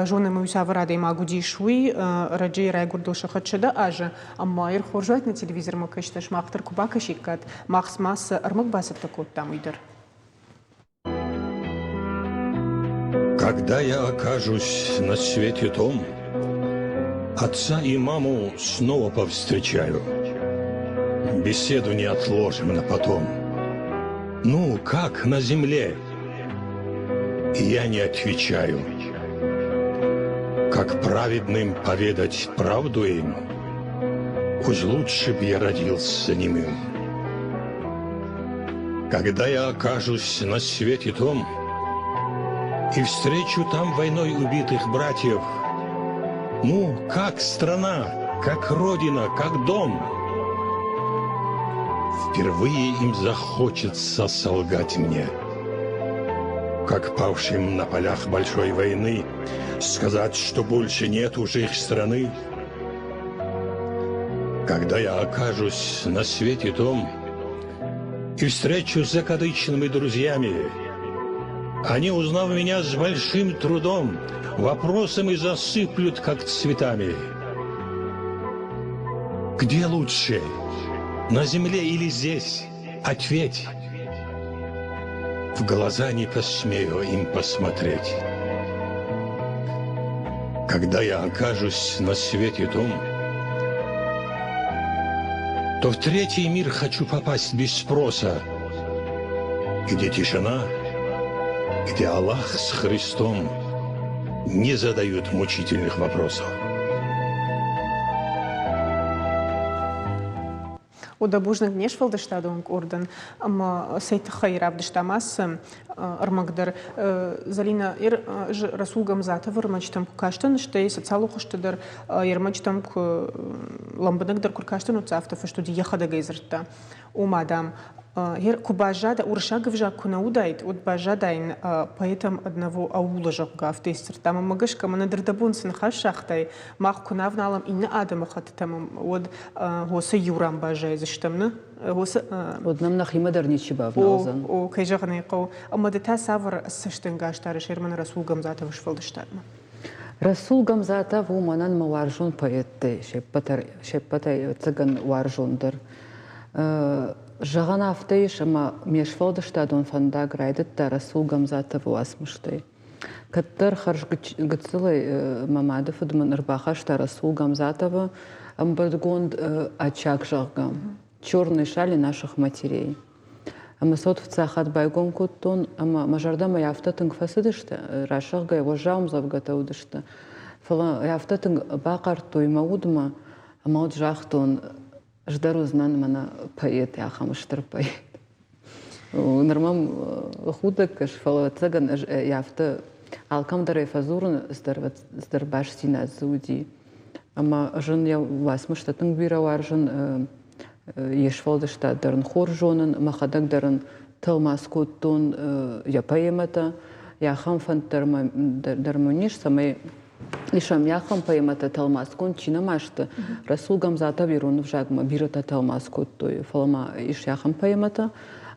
зонӕм, уый цавӕр адӕймаг уыдис, уый ӕрӕджы райгуырдыл сыхӕд 100 азы, ӕмӕ йӕ хорз уаид нӕ телевизормӕ кӕстӕ сымах дӕр куы бакӕсиккат, мах ма цы ӕрмӕг бацӕттӕ кодтам, уый дӕр. Когда я окажусь на свете том, Отца и маму снова повстречаю. Беседу не отложим на потом. Ну, как на земле? Я не отвечаю. Как праведным поведать правду им, Уж лучше б я родился немым. Когда я окажусь на свете том И встречу там войной убитых братьев, Ну, как страна, как родина, как дом, Впервые им захочется солгать мне. Как павшим на полях большой войны Сказать, что больше нет уже их страны. Когда я окажусь на свете том И встречусь с закадычными друзьями, Они, узнав меня с большим трудом, Вопросами засыплют, как цветами. Где лучше, на земле или здесь? Ответь. В глаза не посмею им посмотреть. Когда я окажусь на свете том, то в третий мир хочу попасть без спроса, где тишина, где Аллах с Христом не задают мучительных вопросов. Уӕдӕ бузныг не сфӕлдыстадон къордӕн ӕмӕ цӕй тыххӕй равдыстам ацы ӕрмӕг дӕр. Зӕлинӕ, Расул Гамзатовы ӕрмӕджытӕм куы кастӕн, стӕй социалон хуызты дӕр йе рмӕджытӕм куы лӕмбынӕгдӕр куы ркастӕн, уӕд дзы афтӕ фыст уыди, йӕхӕдӕг ӕй дзырдта. Ома, дам, куы баззад, уырыссаг ӕвзаг куы нӕ уыдаид, уӕд баззадаин поэтом одного аула, зӕгъгӕ, афтӕ сдзырдта. Мӕнмӕ гӕсгӕ, мӕнӕ дырдӕбон цы ныхас загътай, мах куы нӕ ӕвналӕм иннӕ адӕмыхӕттытӕм, уӕд уыцы иу ран баззайдзыстӕм, нӕ? Уыцы Уӕд нӕм нӕхимӕ дӕр ничи бавналдзӕн. О, кӕй зӕгъын ӕй хъӕуы. Ӕмӕ ды та цавӕр цӕстӕнгас дарыс Ерманы Расул Гамзатовы сфӕлдыстадмӕ? Расул Гамзатов у мӕнӕн мӕ уарзон поэттӕй се ппӕтӕй ӕцӕгӕн уарзондӕр. Зӕгъӕн афтӕ ис, ӕмӕ ме сфӕлдыстадон фӕндаг райдыдта Расул Гамзатовы уацмыстӕй. Кӕддӕр хӕрзгыццылӕй мӕ мады фыд мын ӕрбахаста Расул Гамзатовы ӕмбырдгонд Очаг, зӕгъгӕ, «Черные шали наших матерей». Ӕмӕ сӕ уӕд фыццаг хатт байгом кодтон, ӕмӕ мӕ зӕрдӕмӕ афтӕ тынг фӕцыдысты, рӕсӕгъгӕй уӕззау ӕмдзӕвгӕтӕ уыдысты, фӕлӕ афтӕ тынг бахъардтой мӕ удмӕ. Ӕмӕ уӕд загътон, ӕз дӕр уыдзынӕн мӕнӕ поэт, ахӕм стыр поэт. Ныр мӕм худӕг кӕсы, фӕлӕ ӕвӕццӕгӕн ӕз афтӕ алкӕм дӕр ӕй фӕдзурын, цыдӕр бастдзинад дзы уыди. Ӕмӕ ӕз ын йӕ уацмыстӕ тынг бирӕ уарзын, йе сфӕлдыстад дӕр ын хорз зонын, мӕхӕдӕг дӕр ын тӕлмац кодтон йӕ поэмӕтӕ. Йӕ ахӕм фӕнд дӕр мын ис, цӕмӕй ис ӕм ахӕм поэмӕтӕ тӕлмацгонд чи нӕма сты. Расул Гамзатов ирон ӕвзагмӕ бирӕтӕ тӕлмац кодтой, фӕлӕ ма ис ахӕм поэмӕтӕ,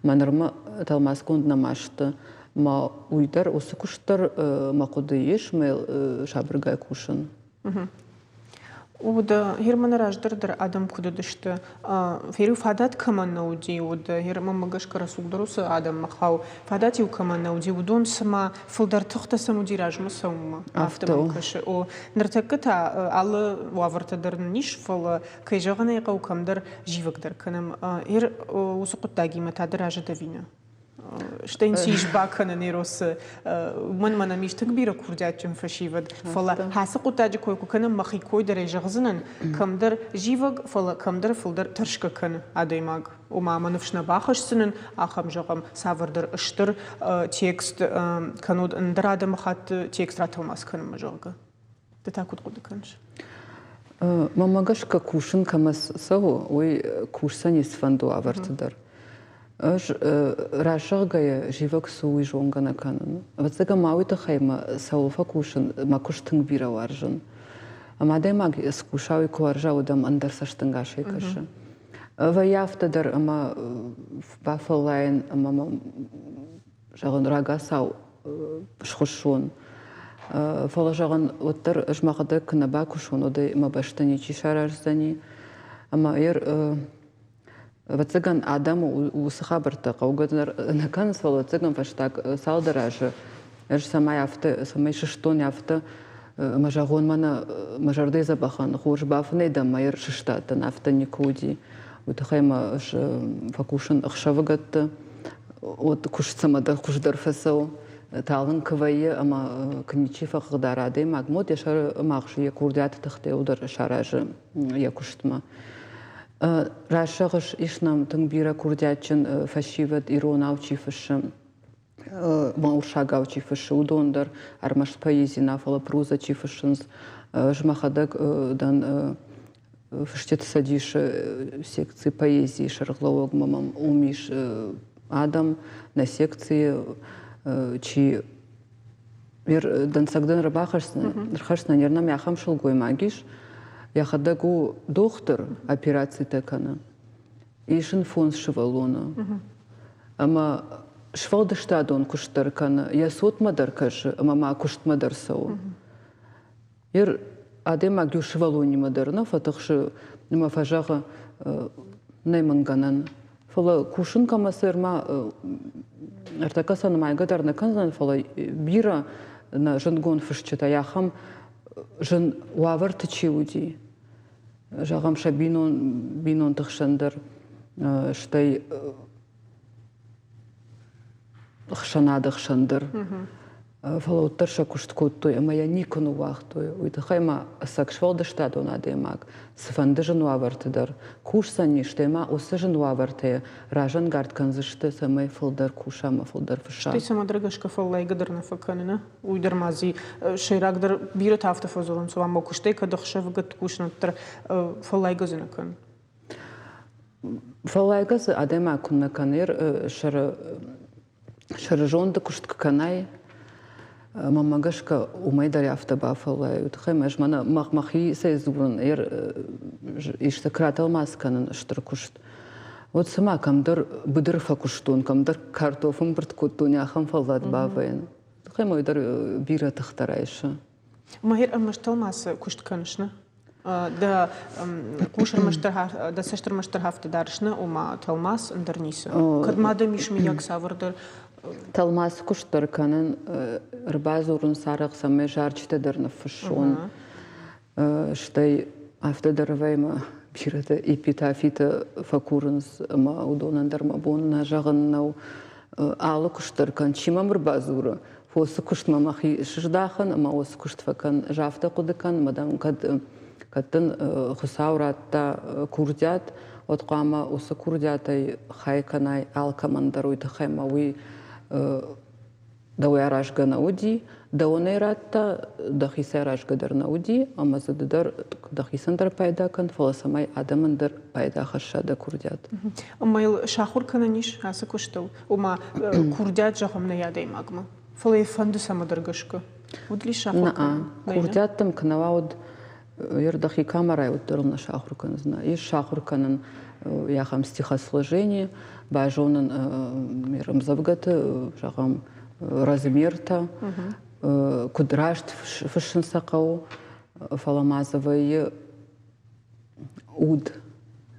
мӕ нырмӕ тӕлмацгонд нӕма сты. Ма уый дӕр, уыцы куыст дӕр мӕ хъуыдыйы ис, мӕ сабыргай кусын. Уӕд Германы раздӕр дӕр адӕм куыд уыдысты, фӕлӕ фадат кӕмӕн нӕ уыди, уӕд Германмӕ гӕсгӕ рӕсугъддӕр уыцы адӕммӕ хауы. Фадат-иу кӕмӕн нӕ уыди, уыдон цыма фылдӕр тыхтӕ сӕм уыди размӕ цӕуынмӕ. Афтӕ мӕм кӕсы. О, ныртӕккӕ та алы уавӕртӕ дӕр нын ис, фӕлӕ, кӕй зӕгъын ӕй хъӕуы, кӕмдӕр зивӕг дӕр кӕнӕм. Ер уыцы хъуыддагимӕ та ды разы дӕ ӕви нӕ? Стӕй цы ис бакӕнӕн Эросы? Уымӕн мӕнӕм ис тынг бирӕ курдиатджын фӕсивӕд, фӕлӕ ацы хъуыддаджы кой куы кӕнӕм, мӕхи кой дӕр ӕй зӕгъдзынӕн, кӕмдӕр зивӕг, фӕлӕ кӕмдӕр фылдӕр тӕрсгӕ кӕны адӕймаг. Ома мӕ ныфс нӕ бахӕсдзынӕн, ахӕм, зӕгъӕм, цавӕрдӕр стыр текст кӕннод ӕндӕр адӕмыхатты текст ратӕлмац кӕнынмӕ, зӕгъгӕ. Ды та куыд хъуыды кӕныс? Мӕнмӕ гӕсгӕ кусын кӕмӕ цӕуы, уый кусдзӕни цыфӕнды уавӕрты дӕр. Ӕз раззӕгъгӕйӕ зивӕг цы уый зонгӕ нӕ кӕнын. Ӕвӕццӕгӕн ма уый тыххӕй мӕ цӕуыл фӕкусын, мӕ куыст тынг бирӕ уарзын. Ӕмӕ адӕймаг цы куса, уый куы уарза, уӕд ӕм ӕндӕр цӕстӕнгасӕй кӕсы. Вӕййы афтӕ дӕр, ӕмӕ бафӕллайын ӕмӕ мӕм зӕгъын, рагацау схуыссон. Фӕлӕ, зӕгъын, уӕддӕр ӕз мӕхӕдӕг куы нӕ бакусон, уӕд ӕй мӕ бӕсты ничи сараздзӕни. Ӕмӕ ӕвӕццӕгӕн, адӕмы уыцы хабӕрттӕ хъӕугӕ дӕр нӕ кӕнынц, фӕлӕ, ӕвӕццӕгӕн, фӕстаг цалдӕр азы ӕз цӕмӕй афтӕ, цӕмӕй сыстон афтӕ, мӕ зӕгъон, мӕнӕ мӕ зӕрдӕйы дзӕбӕхӕн хорз бафынӕй дӕн, мӕ сыстадтӕн, афтӕ никуы уыди. Уый тыххӕй мӕ ӕз фӕкусын ӕхсӕвыгӕтты. Уӕд куыст цӕмӕдӕр хуыздӕр фӕцӕуы. Талынг куы вӕййы ӕмӕ куы ничи фӕхъыгдара адӕймаг, уӕд йӕ сӕры магъзы йӕ курдиаты тыхтӕ дӕр саразы йӕ куыстмӕ. Раст зӕгъыс, ис нӕм тынг бирӕ курдиатджын фӕсивӕд, иронау чи фыссы, уырыссагау чи фыссы, уыдон дӕр ӕрмӕст поэзи нӕ, фӕлӕ прозӕ чи фыссынц. Ӕз мӕхӕдӕг дӕн Фысджыты цӕдисы секци поэзийы сӕргълӕууӕгмӕ мӕм уым ис адӕм нӕ секцийы чи дӕнцӕг дын ӕрхӕсдзынӕн, ер нӕм ахӕм сылгоймаг ис, йӕхӕдӕг у дохтыр, операцитӕ кӕны. Ис ын фондз сывӕллоны. Ӕмӕ сфӕлдыстадон куыст дӕр кӕны, йӕ цотмӕ дӕр кӕсы ӕмӕ ма куыстмӕ дӕр цӕуы. Ер адӕймаг иу сывӕллонимӕ дӕр нӕ фӕтыхсы ӕмӕ фӕзӕгъы, нӕй мын гӕнӕн. Фӕлӕ кусын кӕмӕ сӕрмӕ ӕртӕккӕ сӕ нымайгӕ дӕр нӕ кӕндзӕн, фӕлӕ бирӕ нӕ зындгонд фысджытӕй ахӕм зын уавӕрты чи уыди, зӕгъӕм, сӕ бинонты хсӕн дӕр, стӕй ӕхсӕнады хсӕн дӕр. Фӕлӕ уӕддӕр сӕ куыст кодтой ӕмӕ йӕ никуы ныууагътой. Уый тыххӕй ма ӕцӕг сфӕлдыстадон адӕймаг цыфӕнды зын уавӕрты дӕр кусдзӕни, стӕй ма уыцы зын уавӕртӕ разӕнгард кӕндзысты, цӕмӕй фылдӕр куса ӕмӕ фылдӕр фысса. Стӕй цӕмӕдӕр гӕсгӕ фӕллайгӕ дӕр нӕ фӕкӕны, нӕ? Уый дӕр ма дзы сӕйрагдӕр бирӕтӕ афтӕ фӕдзурынц, ома куыстӕй кӕд ӕхсӕвыгӕтты кусын, уӕддӕр фӕллайгӕ дзы нӕ кӕны. Фӕллайгӕ дзы адӕймаг куыннӕ кӕны, сӕры сӕрызонды куыст куы кӕнай, мӕнмӕ гӕсгӕ, уымӕй дӕр афтӕ бафӕллайы. Уый тыххӕй ӕз мӕнӕ мӕхицӕй дзурын, исты куы ратӕлмац кӕнын стыр куыст, уӕд цыма кӕмдӕр быдыры фӕкуыстон, кӕмдӕр картоф ӕмбырд кодтон, ахӕм фӕллад бавӕйын. Тыххӕй мӕ уый дӕр бирӕ тыхтӕ райсы. Махер ӕрмӕст тӕлмацы куыст кӕныс, нӕ? Дӕ хъус ӕрмӕстдӕр, дӕ цӕст ӕрмӕстдӕр афтӕ дарыс, нӕ, ома тӕлмац ӕндӕр ницы. Кӕд ма дӕм ис мыййаг цавӕрдӕр Тӕлмац куыст дӕр кӕнын, ӕрбадзурын арӕх, цӕмӕй зарджытӕ дӕр ныффыссон. Стӕй афтӕ дӕр вӕймӕ бирӕтӕ эпитафитӕ фӕкурынц ӕмӕ уыдонӕн дӕр мӕ бон нӕ зӕгъын нӕу. Алы куыст дӕр кӕн, чи мӕм ӕрбадзуры, фосы куыстмӕ мӕхи сыздахын ӕмӕ уыцы куыст фӕкӕн. Ӕз афтӕ хъуыды кӕн, ӕмӕ дам, кӕд Кӕд дын Хуыцау радта курдиат, уӕд хъуамӕ уыцы курдиатӕй хай кӕнай алкӕмӕн дӕр, уый тыххӕй ӕмӕ уый дӕуӕй аразгӕ нӕ уыди, дӕуӕн ӕй радта, дӕхицӕй аразгӕ дӕр нӕ уыди, ӕмӕ дзы ды дӕр дӕхицӕн дӕр пайда кӕн, фӕлӕ цӕмӕй адӕмӕн дӕр пайда хӕсса дӕ курдиат. Ӕмӕ йыл сахуыр кӕнӕн ис ацы куыстыл? Ома курдиат зӕгъӕм нӕй адӕймагмӕ, фӕлӕ йӕ фӕнды цӕмӕдӕр гӕсгӕ. Уыд ли сахуыр кӕнын? Курдиаттӕм куы нӕ уа, уӕд дӕхи камерӕйы уӕддӕр нӕ сахуыр кӕндзынӕ. Ис сахуыр кӕнын ахӕм стихосложение, базонын ӕмдзӕвгӕты, зӕгъӕм, размертӕ, куыд раст фыссын сӕ хъӕуы, фӕлӕ ма дзы вӕййы уд.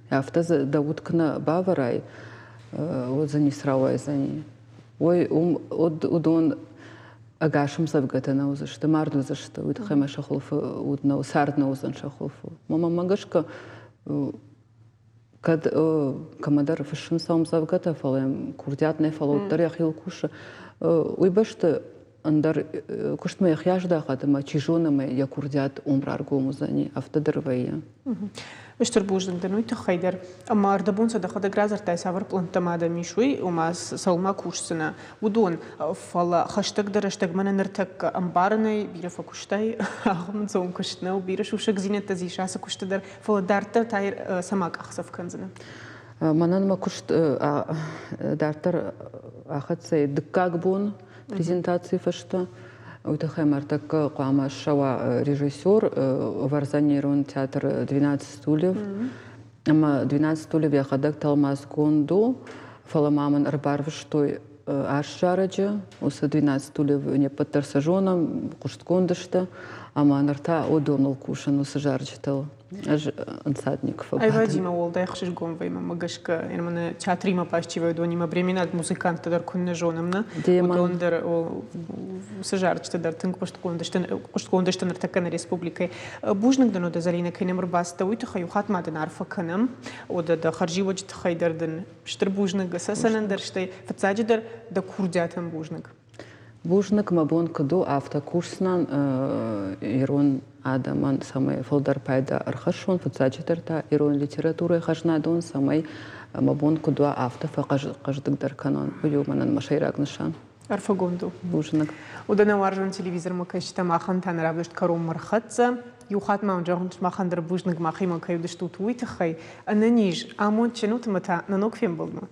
Афтӕ дзы дӕ уд куы нӕ бавӕрай, уӕд дзы ницы рауайдзӕни. Уый уым уыдон ӕгас ӕмдзӕвгӕтӕ нӕ уыдзысты, мард уыдзысты, уый тыххӕй мӕ сӕ хуылфы уд нӕ, цард нӕ уыдзӕн сӕ хуылфы. Мӕнмӕ гӕсгӕ, кӕд кӕмӕдӕр фыссынц ӕмдзӕвгӕтӕ, фӕлӕ йӕм курдиат нӕ, фӕлӕ уӕддӕр йӕхиуыл кусы, уый бӕсты ӕндӕр куыстмӕ йӕхи аздахӕд ӕмӕ чи зоны ӕмӕ йӕ курдиат уым раргом уыдзӕни, афтӕ дӕр вӕййы. Стыр бузныг дын уый тыххӕй дӕр. Ӕмӕ ӕрдӕбон сӕ дӕхӕдӕг радзырдтай, цавӕр пълӕнттӕ ма дӕм ис, уый, ома цӕуылмӕ кусдзынӕ, уыдон. Фӕлӕ хӕстӕгдӕр рӕстӕгмӕ нӕ ныртӕккӕ ӕмбарынӕй бирӕ фӕкуыстай, ахӕм ӕнцон куыст нӕу, бирӕ сусӕгдзинӕдтӕ дзы ис ацы куысты дӕр, фӕлӕ дарддӕр та цӕмӕ къахдзӕф кӕндзынӕ? Мӕнӕн мӕ куыст дарддӕр ахӕццӕ дыккаг бон презентацийы фӕстӕ. Уый тыххӕй мӕ ӕртӕккӕ хъуамӕ ссӕуа режиссер ӕвӕрдзӕн театр «Двенадцать стульев». Ӕмӕ «Двенадцать стульев» йӕхӕдӕг тӕлмацгонд у, фӕлӕ ма мын ӕрбарвыстой аст зарӕджы. Уыцы «Двенадцать стульев» не ппӕт дӕр сӕ зонӕм, хъуыстгонд сты. Ӕмӕ ныр та уыдоныл кусын, уыцы зарджытыл. Ӕз ӕнцад никуы фӕбадын. Ӕвӕдзимӕ уӕлдай ӕхсызгон вӕййы мӕнмӕ гӕсгӕ. Мӕнӕ театримӕ баст чи вӕййы, уыдонимӕ бременаг музыканттӕ дӕр куыннӕ зонӕм, нӕ? Уыдон дӕр уыцы зарджытӕ дӕр тынг хъуыстгонд сты, хъуыстгонд сты ныртӕккӕ нӕ республикӕйы. Бузныг дын, Ода Зӕлинӕ, кӕй нӕм ӕрбацыдтӕ, уый тыххӕй. Иу хатт ма дын арфӕ кӕнӕм. Ода, дӕ хӕрзиуӕджы тыххӕй дӕр дын стыр бузныг. Цӕцӕнӕн дӕр, стӕй фыццаджыдӕр дӕ курдиатӕн бузныг. Бузныг, мӕ бон куыд у, афтӕ кусдзынӕн ирон адӕмӕн, цӕмӕй фылдӕр пайда ӕрхӕссон, фыццаджыдӕр та ирон литературӕйы хӕзнадон, цӕмӕй мӕ бон куыд уа, афтӕ фӕхъӕздыгдӕр кӕнон. Уый у мӕнӕн мӕ сӕйраг нысан. Арфӕгонд у. Бузныг. Уыдон нӕ уарзон телевизормӕ кӕсджытӕ махӕн та нӕ равдыст кӕронмӕ рхӕццӕ. Иу хатт ма уын зӕгъын, сымахӕн дӕр бузныг махимӕ кӕй уыдыстут, уый тыххӕй. Ӕнӕниз, амондджын ут ӕмӕ та нӕ ног фембӕлдмӕ.